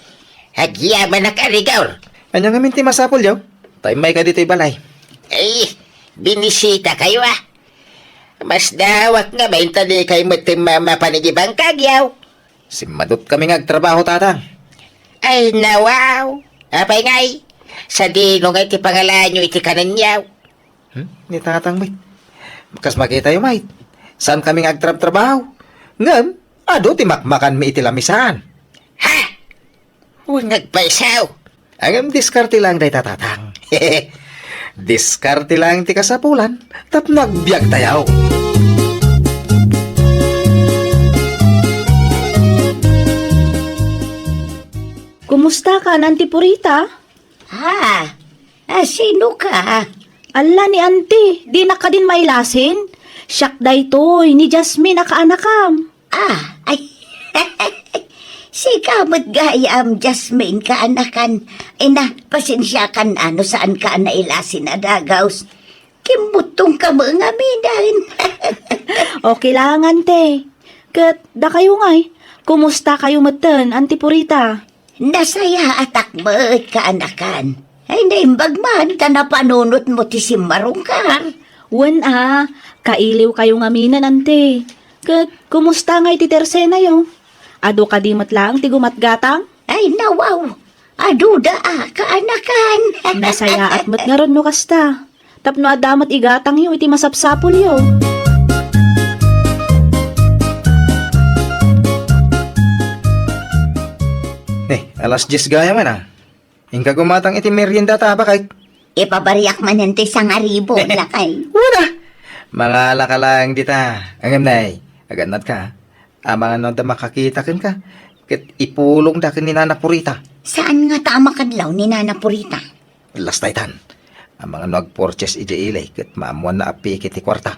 agyamanak a Rigor. Ania ngamin ti masapulyo? Ta immayka ditoy balay. Ay, binisitakayo a. Masdawak ngamin ta dikay metten mamapan iti bangkagyo. Simmadutkami nga agtrabaho, Tatang. Ay, nawaw. Apay ngay, sadino ngay ti pangalaanyo iti kanenyo? Hmm? Ni Tatang met. Kas makitayo met, saankami nga agtrabtrabaho. Ngem, adu ti makmakanmi iti lamisaan. Ha? Wen, agpayso. Ngem diskarte laeng dayta, Tatang. Diskarte laeng ti kasapulan tapno agbiagtayo. Kumusta ka, Auntie Purita? Ha? A, sino ka? Alla ni Auntie, dinak kadin mailasin? Siak daytoy, ni Jasmine a kaanakam. A, ay. Sika met gayam, Jasmine, kaanakan. Ay na, pasensiakan a no saanka a nailasin a dagaws. Kimmuttongka met ngamin. Okay laeng, Auntie. Ket dakayo ngay, kumustakayo metten, Auntie Purita? Nasayaatak met, kaanakan. Ay, naimbag man ta napanunotmo ti simmarungkar. Wen a, kailiwkayo ngaminen, anti. Ket kumusta ngay ti tersenayo? Adu kadi met laeng ti gumatgatang? Ay, nawaw. Aduda a, kaanakan. Nasayaat met ngarud no kasta. Tapno adda met igatangyo iti masapsapulyo. Ne, alas dies gayam a. Inka gumatang iti merienda ta, baket. Ipabariak manen ti sangaribo, lakay. Wala. Mangalaka laeng dita. Ngem nay, agannadka. Amangan no adda makakita kenka, ket ipulongda ken ni Nana Purita. Saan ngata a makadlaw ni Nana Purita? Lastaytan. Amangan no agpurchase idiay ili, ket maammoanna a peke ti kuarta.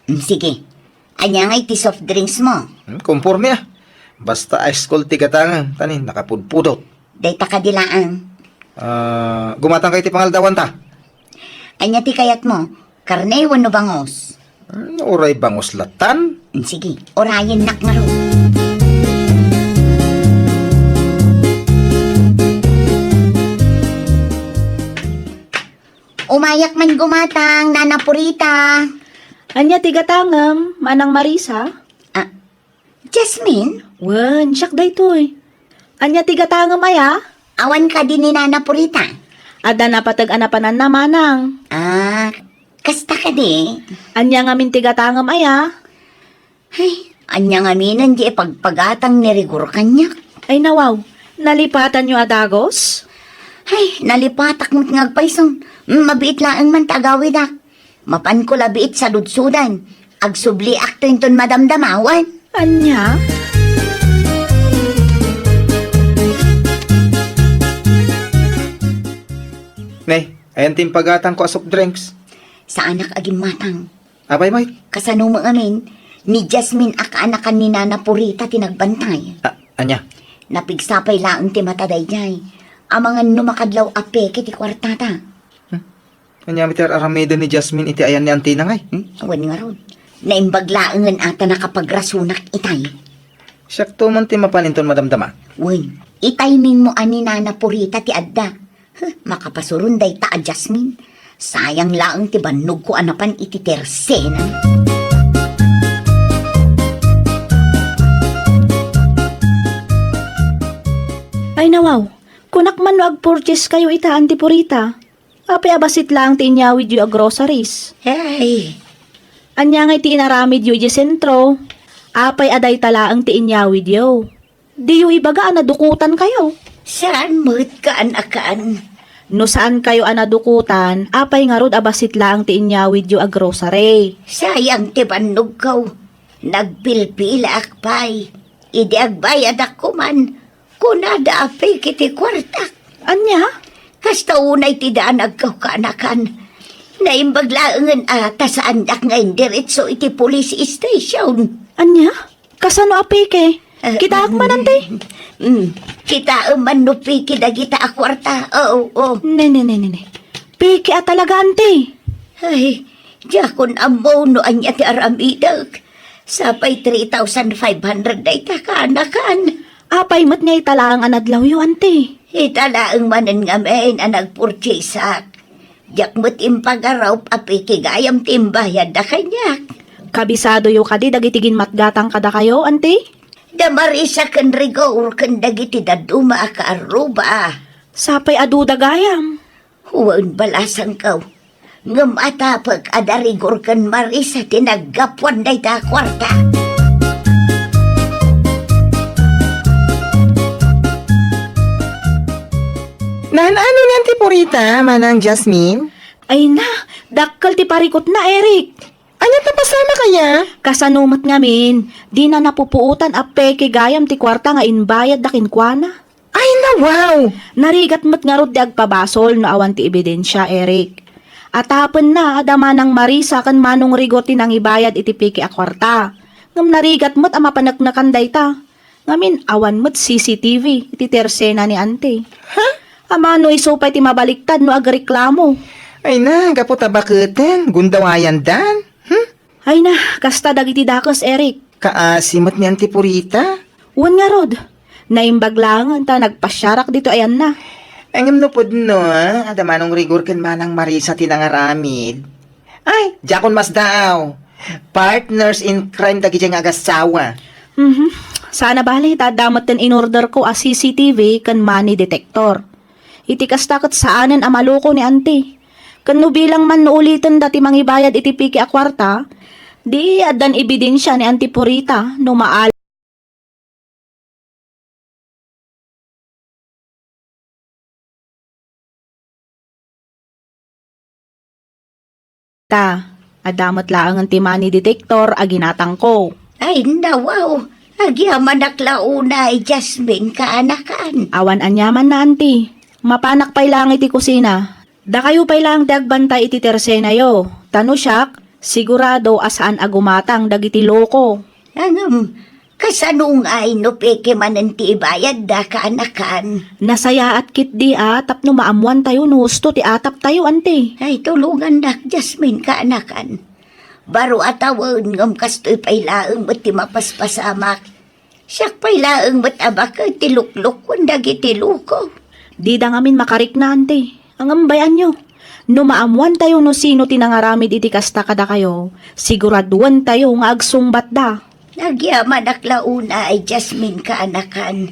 Mm, sige. Ania ngay ti soft drinks mo? Hmm, konporme a. Basta ice cold ti gatangem, ta ni nakapudpudot. Dayta kadi laeng. Ah, gumatang kayo ti pangaldawanta. Ania ti kayatmo? Karne wenno bangus? Hmm, uray bangus latan. Hmm, sige, urayennak ngarud. Umayak man gumatang, Nana Purita. Ania ti gatangem, Manang Marisa? Ah, Jasmine? Wen, siak daytoy. Ania ti gatangem aya? Awan kadi ni Nana Purita? Adda napateg a napananna, manang. Ah, kasta kadi? Ania ngamin ti gatangem aya? Ay, ania ngaminen ti ipagpagatang ni Rigor kaniak? Ay, nawaw, nalipatanyo a dagus? Ay, nalipatak met nga agpayso. Mm, mabiit laeng man ta agawidak. Mapanko labiit saludsodan. Agsubliakto inton madamdama, wen. Ania? Ne, ayan ti impagatangko a soft drinks. Saanak a gimmatang. Apay met? Kasano met ngamin, ni Jasmine a kaanakan ni Nana Purita ti nagbantay. A-, ania? Napigsa pay laeng ti mata daydiay. Amangan no makadlaw a peke ti kuartata. Hmm? Ania met ti ar-aramiden ni Jasmine iti ayan ni Antina ngay? Hmm? Wen ngarud. Naimbag laengen a ta nakapagrasunak itay. Siakto man ti mapan inton madamdama. Wen, itimingmo a ni Nana Purita ti adda. Huh, makapasuron dayta a Jasmine. Sayang laeng ti bannogko a napan iti tersena. Ay, nawaw, kunak man no agpurchase kayo ita, Auntie Purita. Apay a bassit laeng ti inyawidyo a groceries? Ay. Ania ngay ti inaramidyo idiay sentro? Apay a dayta laeng ti inyawidyo? Diyo ibaga a nadukotan kayo. Saan met, kaanakan? No saan kayo a nadukotan, apay ngarud a bassit laeng ti inyawidyo a grocery? Sayang ti bannogko. Nagpilpilaak pay. Idi agbayadak koman, kunada a peke ti kuartak. Ania? Kasta unay ti danagko, kaanakan. Naimbag laengen a ta saandak nga indiretso iti police station. Ania? Kasano a peke? Eh, kitaak man, Auntie. Mm, kitaem man no peke dagita a kuarta. Oo, oo. Ne, ne, ne, ne, ne. Peke a talaga, Auntie. Ay, diakon ammo no ania ti aramidek. Sapay three thousand five hundred dayta, kaanakan. Apay met nga ita laeng a nadlawyo, Auntie? Ita laeng manen ngamin a nagpurchaseak. Diak met impagarup a peke gayam ti imbayadda kaniak. Kabisadoyo kadi dagiti ginmatgatang kadakayo, Auntie? Da Marisa ken Rigor ken dagiti dadduma a kaarruba. Sapay a duda gayam. Wen, balasangko. Ngem atapek a da Rigor ken Marisa ti naggapuan dayta a kuarta. Naan-ano ni Auntie Purita, Manang Jasmine? Ay na, dakkel ti parikutna, Eric. Ania ta pasamak aya? Kasano met ngamin, dina napupuotan a peke gayam ti kuarta nga imbayadda kenkuana. Ay, nawaw! Narigat met ngarud ti agpabasol no awan ti ebidensia, Eric. Atapenna, adda Manang Marisa ken Manong Rigor ti nangibayad iti peke a kuarta. Ngem narigat met a mapaneknekan dayta. Ngamin, awan met C C T V iti tersena ni Auntie. Ha? Amangan no isu pay ti mabaliktad no agreklamo. Ay na, gapu ta baketen, gundawayandan. Hmm? Ay na, kasta dagiti dakes, Eric. Kaasi met ni Auntie Purita? Wen ngarud, Naimbag laeng ta nagpasiarak ditoy ayanna. Ngem no pudno, ah, adda Manong Rigor ken Manang Marisa ti nangaramid. Ay, diakon masdaaw. Partners in crime dagiti nga agassawa. Mhm. Saan a bale, ta adda metten in-order ko a C C T V ken money detector. Iti kasta ket saanen a maloko ni Auntie. Ken no bilang man no uliten dati mangibayad iti peke a kuarta, di addan ebidensia ni Auntie Purita no maal Ta, adda met laengen ti money detector a ginatangko. Ay, nawaw! Agyamanak la unay, Jasmine, kaanakan. Awan aniaman na, Auntie. Mapanak pay laeng iti kusina. Dakayo pay laeng ti agbantay iti tersenayo. Ta no siak, sigurado a saan a gumatang dagiti loko. Ngem, kasano ngay no peke manen ti ibayadda, kaanakan? Nasayaat ketdi a tapno maammoantayo no husto ti ataptayo, Auntie. Ay, tulongannak, Jasmine, kaanakan. Baro a tawen, ngem kastoy pay laeng met ti mapaspasamak. Siak pay laeng met a baket ti luklukkon dagiti loko. Dida ngamin makarikna, Auntie. Ngem bay-anyo, no maammoantayo no sino ti nangaramid iti kasta kadakayo, siguraduentayo nga agsungbatda. Nagyamanak la unay, Jasmine, kaanakan.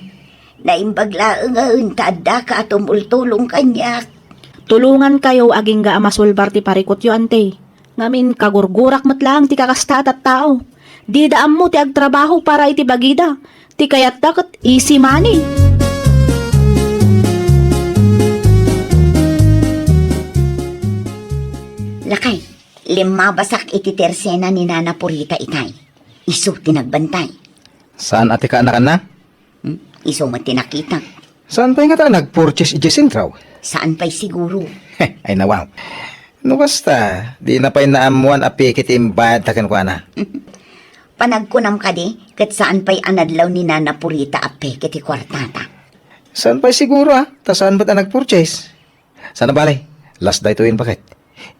Naimbag laengen ta addaka a tumultulong kaniak. Tulongankayo agingga a masulbar ti parikutyo, Auntie. Ngamin, kagurgurak met laeng ti kakasta a tattao. Dida ammo ti agtrabaho para iti bagida. Ti kayatda ket easy money. Lakay, limmabasak iti tersena ni Nana Purita itay. Isu ti nagbantay. Saan a ti kaanakanna? Hmm? Isu met ti nakitak. Saan pay ngata a nag-purchase idiay sentro? Saan pay siguro. Ay, nawaw. No kasta, dina pay naammoan a peke ti imbayadta kenkuana. Panagkunam kadi, ket saan pay a nadlaw ni Nana Purita a peke ti kuartata? Saan pay siguro, ah? Ta saan met a nag-purchase? Saan a bale, last daytoyen baket.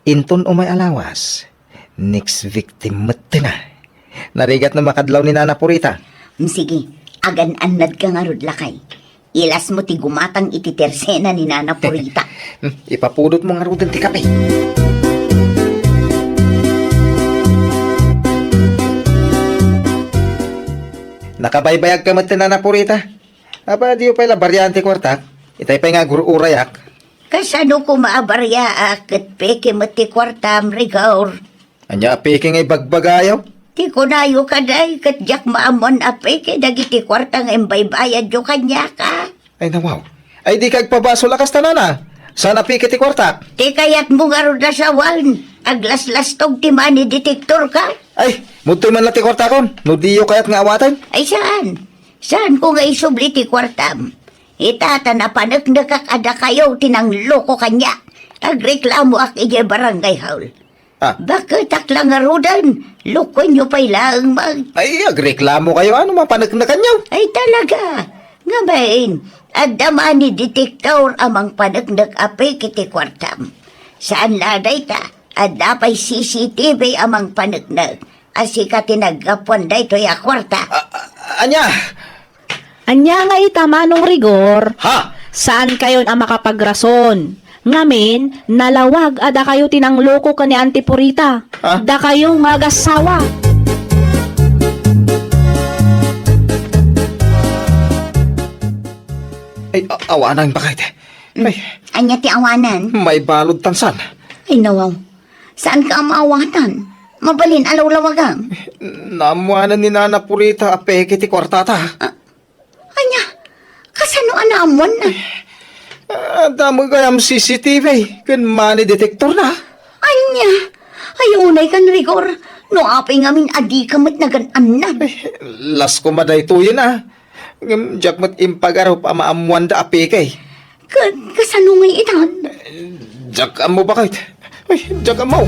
Inton umay a lawas, next victim metten a. Narigat no makadlaw ni Nana Purita. Mm, sige, agan-annadka ngarud, lakay. Ilasmo ti gumatang iti tersena ni Nana Purita. Hmm, ipapudotmo ngaruden ti kape. Nakabaybayagka met ti Nana Purita. Aba, diyo pay la bariaan ti kuartak? Itay pay nga agur-urayak. Kasano koma a bariaak ket peke met ti kuartam, Rigor? Ania a peke nga ibagbagayo? Ti kunayo kadi, ket diak maammoan a peke dagiti kuarta nga imbaybayadyo kaniak, a? Ay, nawaw. Ay, dika agpabasol a kasta, Nana. Saan a peke ti kuartak? Ti kayatmo ngarud a sawen, aglaslastog ti money detectorka? Ay, mudtoy man la ti kuartakon, no diyo kayat nga awaten. Ay, saan? Saanko nga isubli ti kuartam? Ita ta napaneknekak a dakayo ti nangloko kaniak. Agreklamoak idiay barangay hall. Ah. Baketak la ngaruden, lokoenyo pay laeng man. Ay, agreklamokayo, a no mapaneknekanyo? Ay, talaga. Ngamin, adda money detector a mangpaneknek a peke ti kuartam. Saan la dayta, adda pay C C T V a mangpaneknek a sika ti naggapuan daytoy a kuarta. A-, a-, ania? Ania nga ita, Manong Rigor? Ha? Saankayon a makapagrason. Ngamin, nalawag a dakayo ti nangloko ken ni Auntie Purita. Ha? Dakayo nga agassawa. Ay, a-, awanan, baket. Mm. Ay. Ania ti awanan? Maibalud tan saan. Ay, nawaw. Saanka a maawatan? Mabalin a lawlawagam. Naammoanan ni Nana Purita a peke ti kuartata. Ah, ania? Kasano a naammoanna? Adda met gayam C C T V ken money detector na. Ania? Ay, unay kan Rigor. No apay ngamin a dika met nagan-annad. Ay, last koma daytoyen, a. Ngem diak met impagarup a maammoanda a peke. Ka-, kasano ngay itan? Diak ammo, baket. Ay, diak ammo.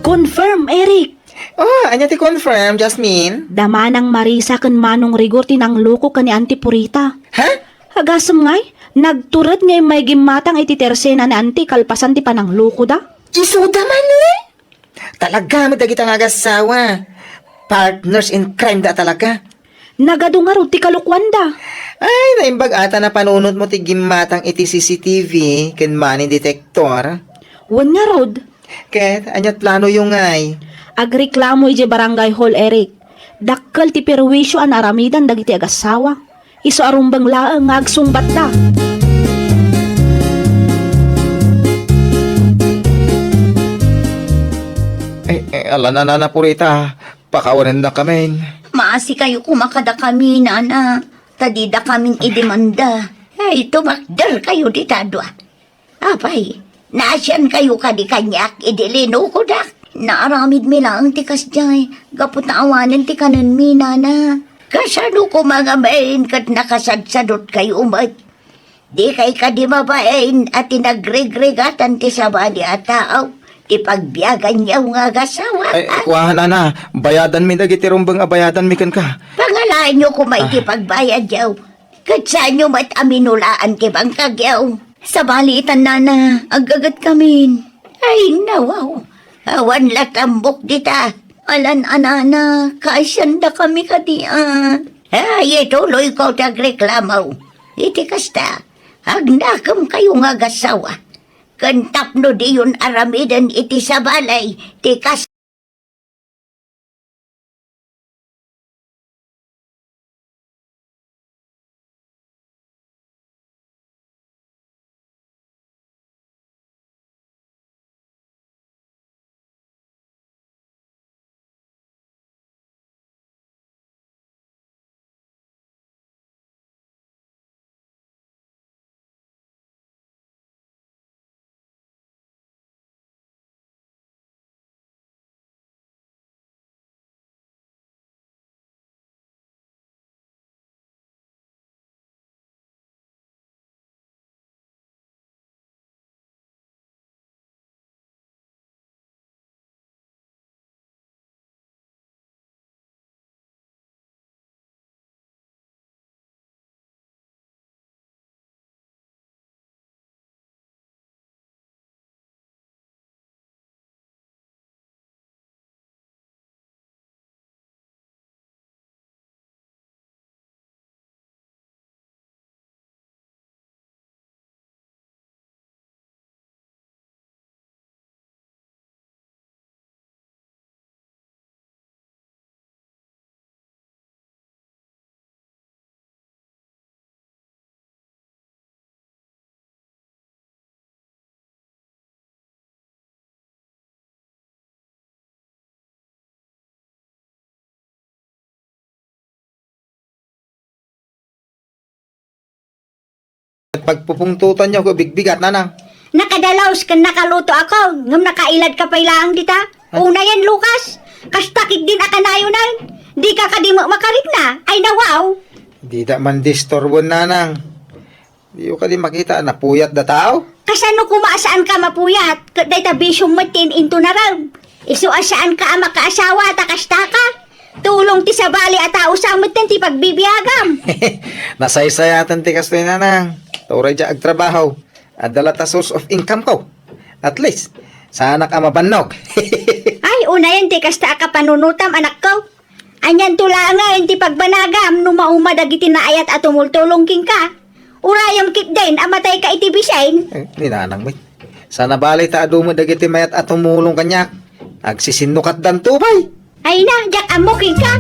Confirm, Eric. Oh, ania ti confirm, Jasmine? Adda Manang Marisa ken Manong Rigor ti nangloko ken ni Auntie Purita. Ha? Agasem ngay, nagtured nga immay gimmatang iti tersena ni Auntie kalpasan ti pananglokoda. Isuda man, eh? Talaga met dagita nga agassawa. Partners in crime da talaga. Nagadu ngarud ti kalokuanda. Ay, naimbag ata napanunotmo ti gimmatang iti C C T V ken money detector. Wen ngarud. Ket, ania't planoyo ngay? Agreklamo idiay barangay hall, Eric. Dakkel ti perwisio a naaramidan dagiti agassawa. Isu a rumbeng laeng nga agsungbatda. Eh, eh, ala, Nana Purita, pakawanennakamin. Maasikayo koma kadakami, Nana, ta didakamin idemanda. Ay, tumakderkayo dita dua. Apay, naasiankayo kadi kaniak idi linukodak? Naaramidmi laeng ti kasdiay, gapu ta awanen ti kanenmi, Nana. Kasano koma ngamin ket nakasadsadutkayo met? Dikay kadi mabain a ti nagrigrigatan ti sabali a tao ti pagbiaganyo nga agassawa? Ay, a? Kuan, Nana, bayadanmi dagiti rumbeng a bayadanmi kenka. Pangalaenyo koma iti Ah. pagbayadyo. Ket saanyo met a minulaan ti bangkagyo. Sabali itan, Nana, aggagetkamin. Ay, nawaw. Awan la tambok dita. Alan a, Nana, kaasiandakami kadi a. Ay, ituloyko ti agreklamo. Iti kasta, agnakemkayo nga agassawa. Ken tapno diyon aramiden iti sabali ti kas- Pagpupungtotanyo ko bigbigat, Nanang. Nakadalaos ken nakaluto ako, ngem nakailadka pay laeng dita. Ay. Unayen, Lucas, kasta ketdin a kanayonen. Dika kadi met makarikna. Ay, nawaw. Dida man disturbo, Nanang. Diyo kadi makita a napuyat da tao? Kasano koma a saanka mapuyat? Ket dayta bisiom met ti in-intunarem. Isu a saanka a makaasawa ta kastaka. Tulong ti sabali a tao sa metten ti pagbibiagam. Nasaysayaten ti kastoy, Nanang. Ta uray diak agtrabaho, adda latta source of income ko. At least, saanak a mabannog. Ay, unayen ti kasta a kapanunotam, anakko. Anianto laengen ti pagbanagam no mauma dagiti naayat a tumultulong kenka? Urayem ketdin a matayka iti bisin. Eh, ni Nanang met. Saan a bale ta adu met dagiti mayat a tumulong kaniak. Agsisinnukatdanto pay. Ay na, diak ammo kenka.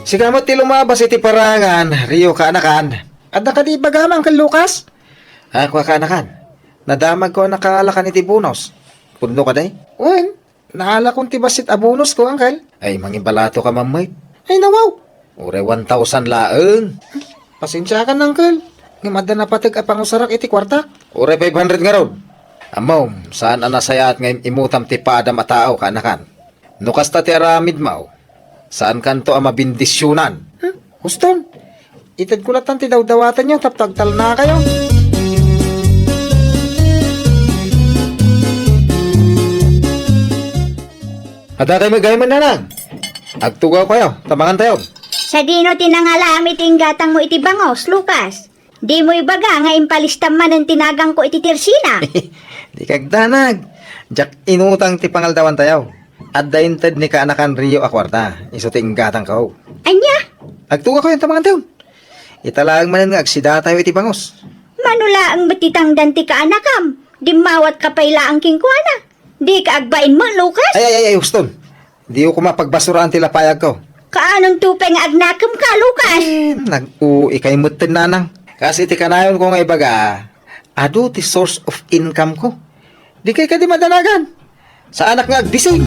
Sika met ti lumabas iti parangan, Rio, kaanakan. Adda kadi ibagam, Uncle Lucas? Ah, kua, kaanakan. Nadamagko a nakaalakan iti bonus. Pudno kadi? Wen, naalakon ti bassit a bonusko, Uncle. Ay, mangimbalato ka man met. Ay, nawaw. Uray one thousand laeng. Pasensiakan, Uncle. Ngem adda napateg a pangusarak iti kuarta. Uray five hundred ngarud. Ammom, saan a nasayaat nga im-imutam ti padam a tao, kaanakan. No kasta ti aramidmo, saankanto a mabendisionan. Hmm? Huston, itedko lattan ti dawdawatanyo tapno agtalnakayo. Adda kay met gayam, Nanang. Agtugawkayo, ta mangantayo. Sadino ti nangalam iti inggatangmo iti bangos, Lucas? Dimo ibaga nga impalistam manen ti naganko iti tirsina. Dika agdanag. Diak inutang ti pangaldawantayo. Adda inted ni kaanakan Rio a kuarta, isu ti inggatangko. Ania? Agtugakayon ta mangantayon. Ita laeng manen nga agsidatayo iti bangus. Mano laeng met ti tangdan ti kaanakam? Dimmawatka pay laeng kenkuana. Dika agbain met, Lucas? Ay, ay, ay, ay, huston. Diyo koma pagbasuraan ti lapayagko. Kaanonto pay nga agnakemka, Lucas? Eh, nag-uikay metten, nanang. Kas iti kanayonko nga ibaga, adu ti source of income ko. Dikay kadi madanagan. Saanak nga agbising.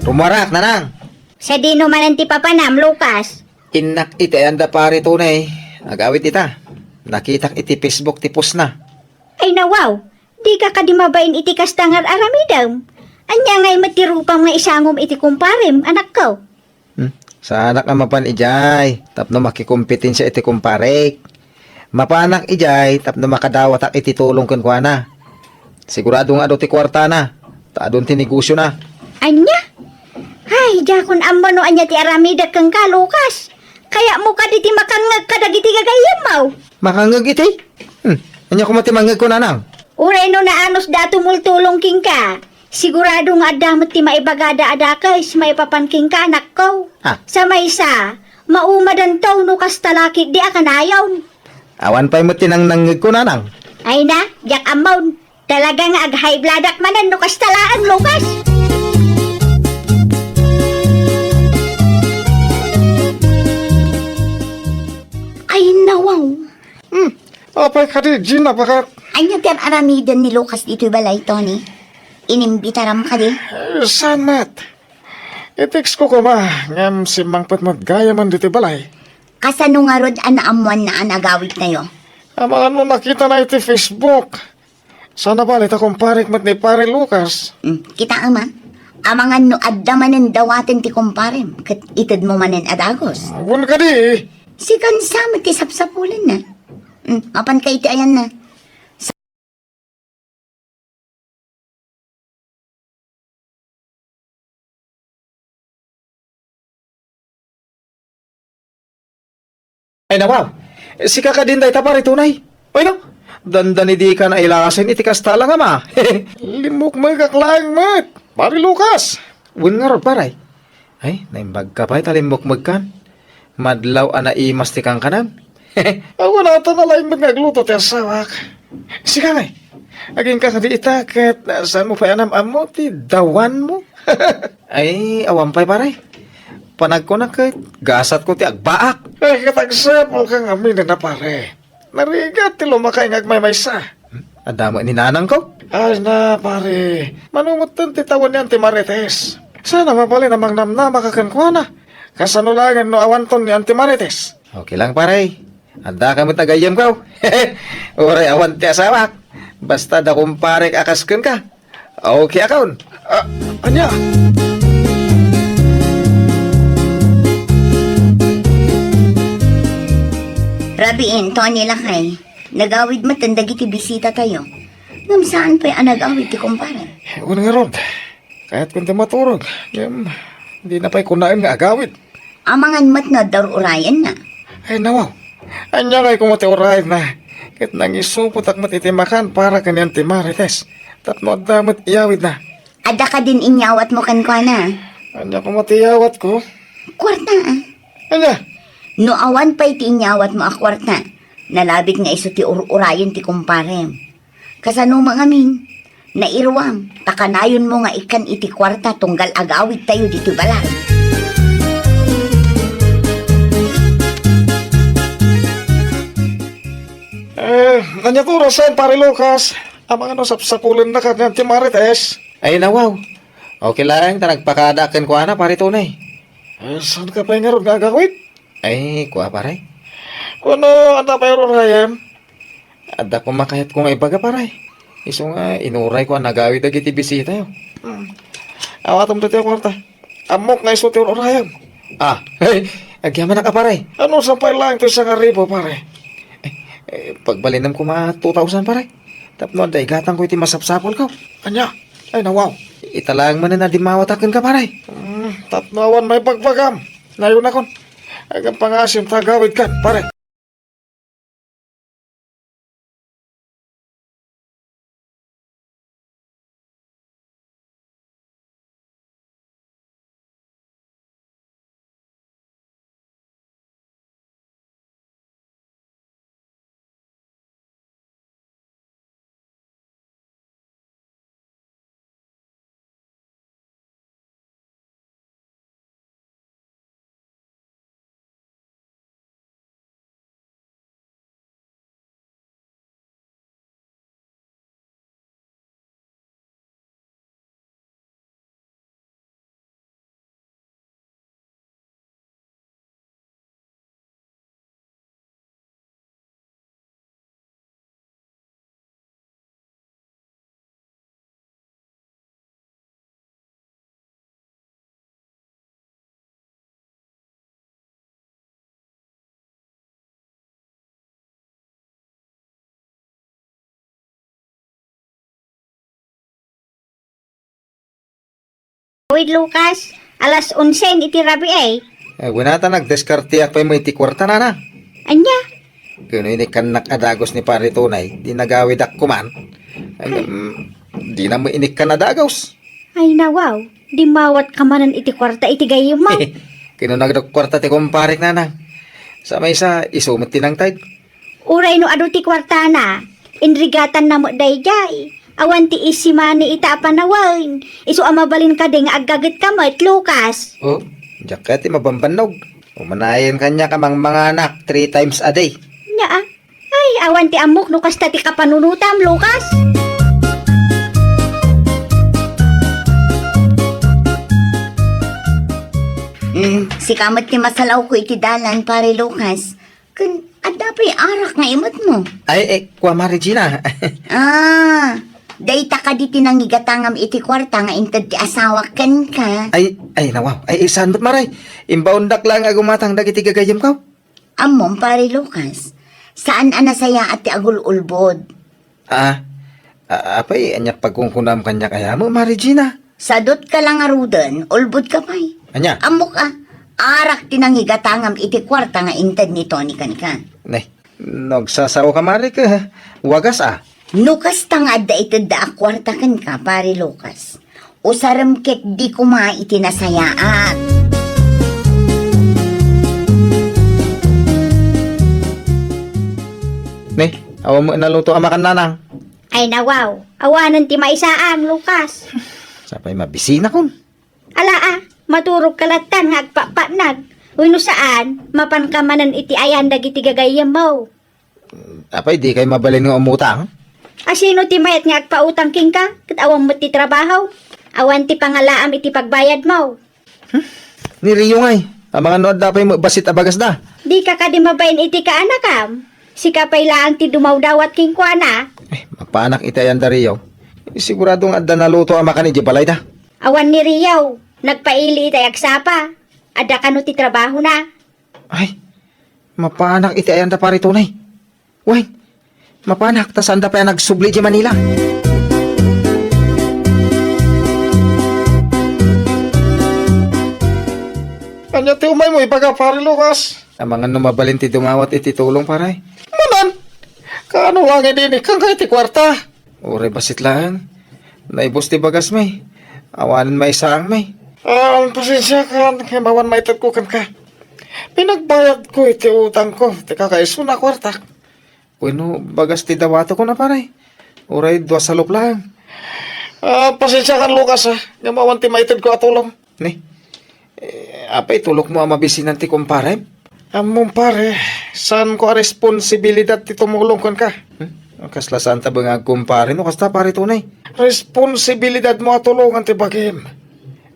Rumuarak, nanang. Sadino manen ti papanam, Lucas? Innak iti ayan da pare Tony. Agawid ita. Nakitak iti Facebook ti postna. Ay nawaw, dika kadi mabain iti kasta nga ar-aramidem. Ania ngay met ti rupam nga isangom iti kumparem, anakko? Hmm? Saanak nga mapan idiay tapno makikompetensia iti kumparek. Mapanak idiay tapno makadawatak iti tulong kenkuana. Sigurado nga adu ti kuartana, ta adun ti negosiona. Ania? Ay, diakon ammo no ania ti aramidek kenka, Lucas. Kayatmo kadi ti makangngeg kadagiti gagayyemmo? Makangngeg iti? Hmm. Ania koma ti mangngegko, nanang? Uray no naanusda a tumultulong kenka, sigurado nga adda met ti maibagada a dakes maipapan kenka, anakko. Ah. Sa maysa, maumadanto no kasta la ketdi a kanayon. Awan pay met ti nangnangngegko, nanang. Ay na, diak ammon. Talaga nga ag-high bloodak manen no kasta laeng, Lucas. Ay, nawaw. Hmm, apay kadi, Gina, bakat? Ania ti ar-aramiden ni Lucas ditoy balay, Tony? Inimbitaram kadi? Eh, saan met? I-text ko koma, ngem simmangpet met gayamen ditoy balay. Kasano ngarud a naammoanna a nagawidtayo? Amangan no nakitana iti Facebook. Saan a bale ta kumparek met ni Pare Lucas. Hmm, kitaem a. Amangan no adda manen dawaten ti kumparem, ket itedmo manen a dagus. Wen kadi. Sikan sa met ti sapsapulenna. Hmm, mapanka iti ayanna. Ay, nawaw. Sika kadin dayta, pare, tunay. Ay, no? Dandani dika nailasin iti kasta la nga ma. Limmukmegak laeng met, Pare Lucas. Wen ngarud, pare. Ay, naimbagka pay ta limmukmegkan. Madlaw a naimas ti kankanam. Awan ata nalaing met nga agluto ti asawak. Sika ngay, agingka kadi ita ket saanmo pay a nam-ammo ti dawanmo? Ay, awan pay, pare. Panagkuna ket gasatko ti agbaak. Ay, ket agsapulka nga aminen a, pare. Narigat ti lumakay nga agmaymaysa. Hmm? Adda met ni nanangko? Ay na, pare. Mano metten ti tawen ni Auntie Marites? Saan a mabalin a mangnamnamaka kenkuana? Kasano laengen no awanton ni Auntie Marites? Okay lang, pare. Addaka met a gayyemko. Uray awan ti asawak. Basta adda kumparek a kas kenka. Okay, akon. Ah, ania? Rabiin, Tony lakay. Nagawid metten dagiti bisitatayo. Ngem saan pay a nagawid ti kumpare? Wen ngarud. Kayatkon ti maturog. Ngem, dina pay kunaen nga agawid. Amangan met no adda ur-urayenna. Ay, nawaw. Ania ngay koma ti urayenna? Ket nangisupotak met iti makan para ken ni Auntie Marites. Tapno adda met iyawidna. Adda kadin inyawatmo kenkuana? Ania koma ti iyawatko? Kuarta, a. Ania? No awan pay ti inyawatmo a kuarta, nalabit nga isu ti ur-urayen ti kumparem. Kasano mangamin? Nairuam, ta kanayonmo nga ikkan iti kuarta tunggal agawidtayo ditoy balay. Eh, ania ti orasen, Pare Lucas? Amangan no sapsapulenna ken ni Auntie Marites? Ay, nawaw. Okay laeng ta nagpakadaak kenkuana, Pare Tony. Eh, saanka pay ngarud nga agawid? Ay, kua, pare. Kuno, adda pay ur-urayem? Adda koma kayatko nga ibaga, pare. Isu nga, inurayko a nagawid dagiti bisitayo. Hmm. Awatem ditoy a kuarta. Ammok nga isu ti ur-urayem. Ah, agyamanak a, pare. Ano, sampay laeng ti sangaribu, pare? Eh, eh, pagbalinem koma two thousand, pare. Tapno adda igatangko iti masapsapulko. Ania? Ay, nawaw. Ita laeng manen a dimmawatak kenka, pare. Hmm, Tapno awan maibagbagam. Nayonakon. Agam pangasim ta agawidkan, pare. Uy, Lucas, alas onse iti rabii. Eh, wen a ta nagdiskarteak pay met iti kuarta, nana. Ania? Ken no inikkannak a dagus ni Pare Tonay, di nagawidak koman. Ay, mm, di na met inikkan a dagus. Ay, nawaw, dimmawat ka manen iti kuarta iti gayyemmo. Ken no nagdakkuarta ti kumparek, nanang. Sa maysa, isu met ti nangted. Uray no adu ti kuartana, inrigatanna met daydiay. Awan ti easy money ita a panawen. Isu a mabalin kadi nga aggagetka met, Lucas. Oh, diak kayat ti mabambannog. Umanayon kaniak a mangmanganak three times a day. Nia, ah. Ay, awan ti ammok no kasta ti kapanunotam, Lucas. Mm, sika met ti masalawko iti dalan, Pare Lucas. Ken adda pay arak nga imetmo? Ay, eh, kua, Mare Gina. Ah, dayta kadi ti nangigatangam iti kuarta nga inted ti asawak kenka? Ay, ay, nawaw. Ay, saan met, Mare? Imbaondak laeng a gumatang dagiti gagayyemko. Ammom, Pare Lucas, saan a nasayaat ti agul-ulbod. Ah, a-, apay, ania pagkunkunam kaniak aya met, Mare Gina? Sadut ka la ngaruden, ulbodka pay. Ania? Ammok a, arak ti nangigatangam iti kuarta nga inted ni Tony kenka. Ne, no agsasaoka, Mare, ket wagas a. No kasta nga adda itedda a kuarta kenka, Pare Lucas, usarem ket di koma iti nasayaat. Ne, awan met naluto a makan, nanang. Ay, nawaw, awanen ti maisaang, Lucas. Sapay mabisinakon. Ala a, maturogka lattan nga agpapatnag. Wenno saan, mapanka manen iti ayan dagiti gagayyemmo. Apay, dikay mabalin nga umutang? A, sino ti mayat nga agpautang kenka, ket awan met ti trabaho? Awan ti pangalaam iti pagbayadmo. Hmm? Ni Rio ngay, amangan no adda pay met bassit a bagasda. Dika kadi mabain iti kaanakam? Sika pay laeng ti dumawdawat kenkuana. Eh, mapaanak iti ayanda, Rio. Sigurado nga adda naluto a makan idiay balayda. Awan ni Rio, nagpaili itay agsapa. Adda kano ti trabahona. Ay, mapaanak iti ayanda, Pare Tonay. Wen, mapaanak ta saanda pay a nagsubli idiay Manila. Ania ti umaymo ibaga, Pare Lucas? Amangan no mabalin ti dumawat iti tulong, pare. Manan? Kaano laeng idi inikkanka iti kuarta? Uray bassit laeng. Naibus ti bagasmi. Awanen maisaangmi. Ah, pasensiakan, ngem awan maitedko kenka. Pinagbayadko iti utangko, ti kakaisuna a kuartak. Wenno, bagas ti dawatekon a, pare. Uray dua salop laeng. Ah, pasensiakan, Lucas, ah, ngem awan ti maitedko a tulong. Ni, eh, apay tulokmo a mabisinan ti kumparem? Ammom, pare, saanko a responsibilidad ti tumulong kenka. Hmm? Kasla saanta ben nga agkumpare no kasta, pare Tonay. Responsibilidadmo a tulongan ti bagim.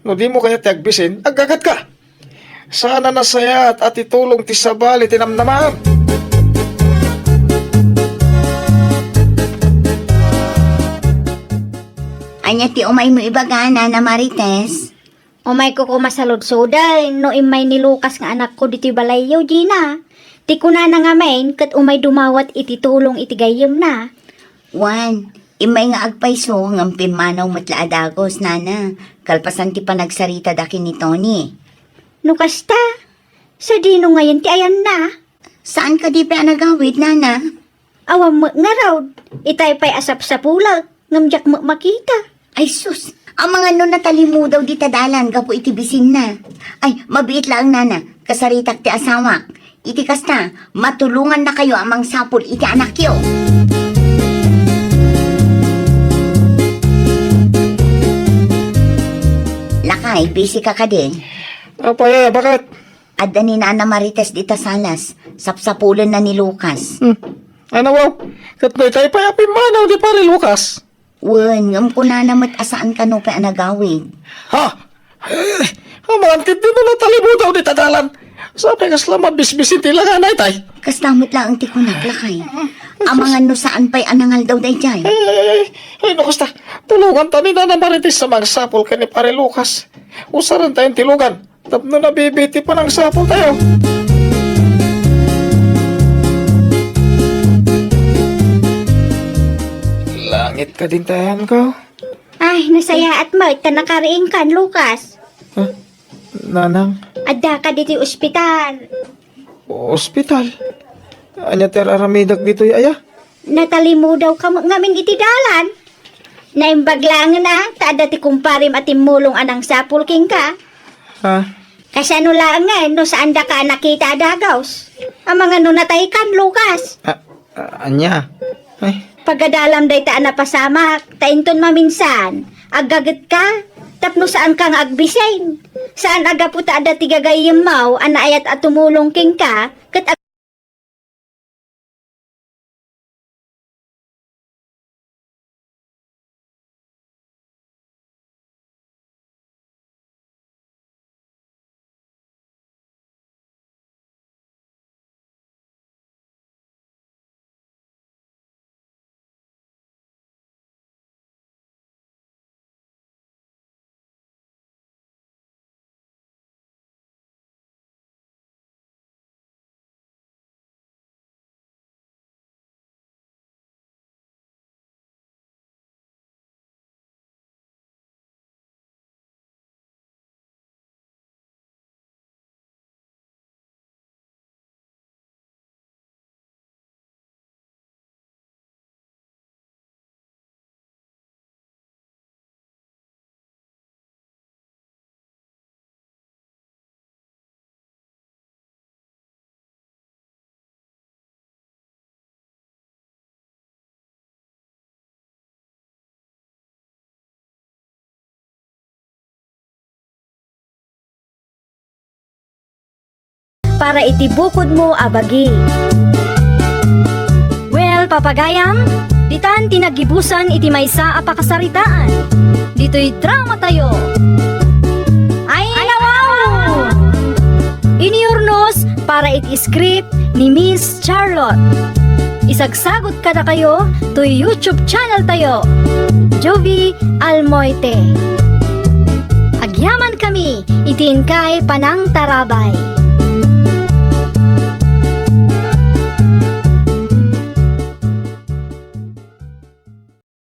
No dimo kayat ti agbisin, aggagetka. Saan a nasayaat a ti tulong ti sabali ti namnamaem. Ania ti umaymo ibaga, Nana Marites? Umayko koma saludsoden no immay ni Lucas nga anakko ditoy balayyo, Gina. Ti kunana ngamin ket umay dumawat iti tulong iti gayyemna. Wen, immay nga agpayso ngem pimmanaw met la a dagus, nana. kalpasan ti panagsaritada ken ni Tony. No kasta, sadino ngayen ti ayanna? Saan kadi pay a nagawid, nana? Awan met ngarud, itay pay a sapsapulek, ngem diak met makita. Ay sus, amangan no natalimudaw dita dalan gapu iti bisinna. Ay, mabiit laeng, nana, kasaritak ti asawak. Iti kasta, matulongannakayo a mangsapul iti anakyo. Lakay, busy ka kadi? Apay, eh, bakit? Adda ni Nana Marites dita salas. Sapsapulenna ni Lucas. Hmm. Ano, wow? Ket daytoy pay a pimmanaw ni Pare Lucas. Wen, ngem kunana met a saan kano pay a nagawid. Ha? Eh, amangan ket dino natalimudaw dita dalan. Sapay kasla mabisbisin ti langana itay. Kasta met laeng ti kunak, lakay. Amangan no saan pay a nangaldaw daydiay. Ay, ay, ay, ay. Ay, no kasta, tulonganta ni Nana Marites a mangsapul ken ni Pare Lucas. Usarentayon ti lugan tapno nabibiit ti panangsapultayo. Langit kadin ti ayanko. Ay, nasayaat met ta nakariingkan, Lucas. Ha? Nanang? Addaka ditoy ospital. Ospital? Ania ti ar-aramidek ditoy, aya? Natalimudawka met ngamin iti dalan. Naimbag laengen a ta adda ti kumparem a timmulong a nangsapul kenka. Ha? Kasano laengen no saandaka a nakita a dagus? Amangan no nataykan, Lucas. A-, a-, ania? Ay. Pagadalam dayta a napasamak, ta inton maminsan, aggagetka, tapno saanka nga agbisin. Saan a gapu ta adda ti gagayyemmo a naayat a tumulong kenka, ket ag- Para iti bukodmo a bagi. Well, papagayam, ditan ti naggibusan iti maysa a pakasaritaan. Ditoy dramatayo. Ay, nawaw! Iniurnos para iti script ni Miss Charlotte. Isagsagot kadakayo toy YouTube channel tayo, Jovie Almoite. Agyaman kami iti inkay panangtarabay.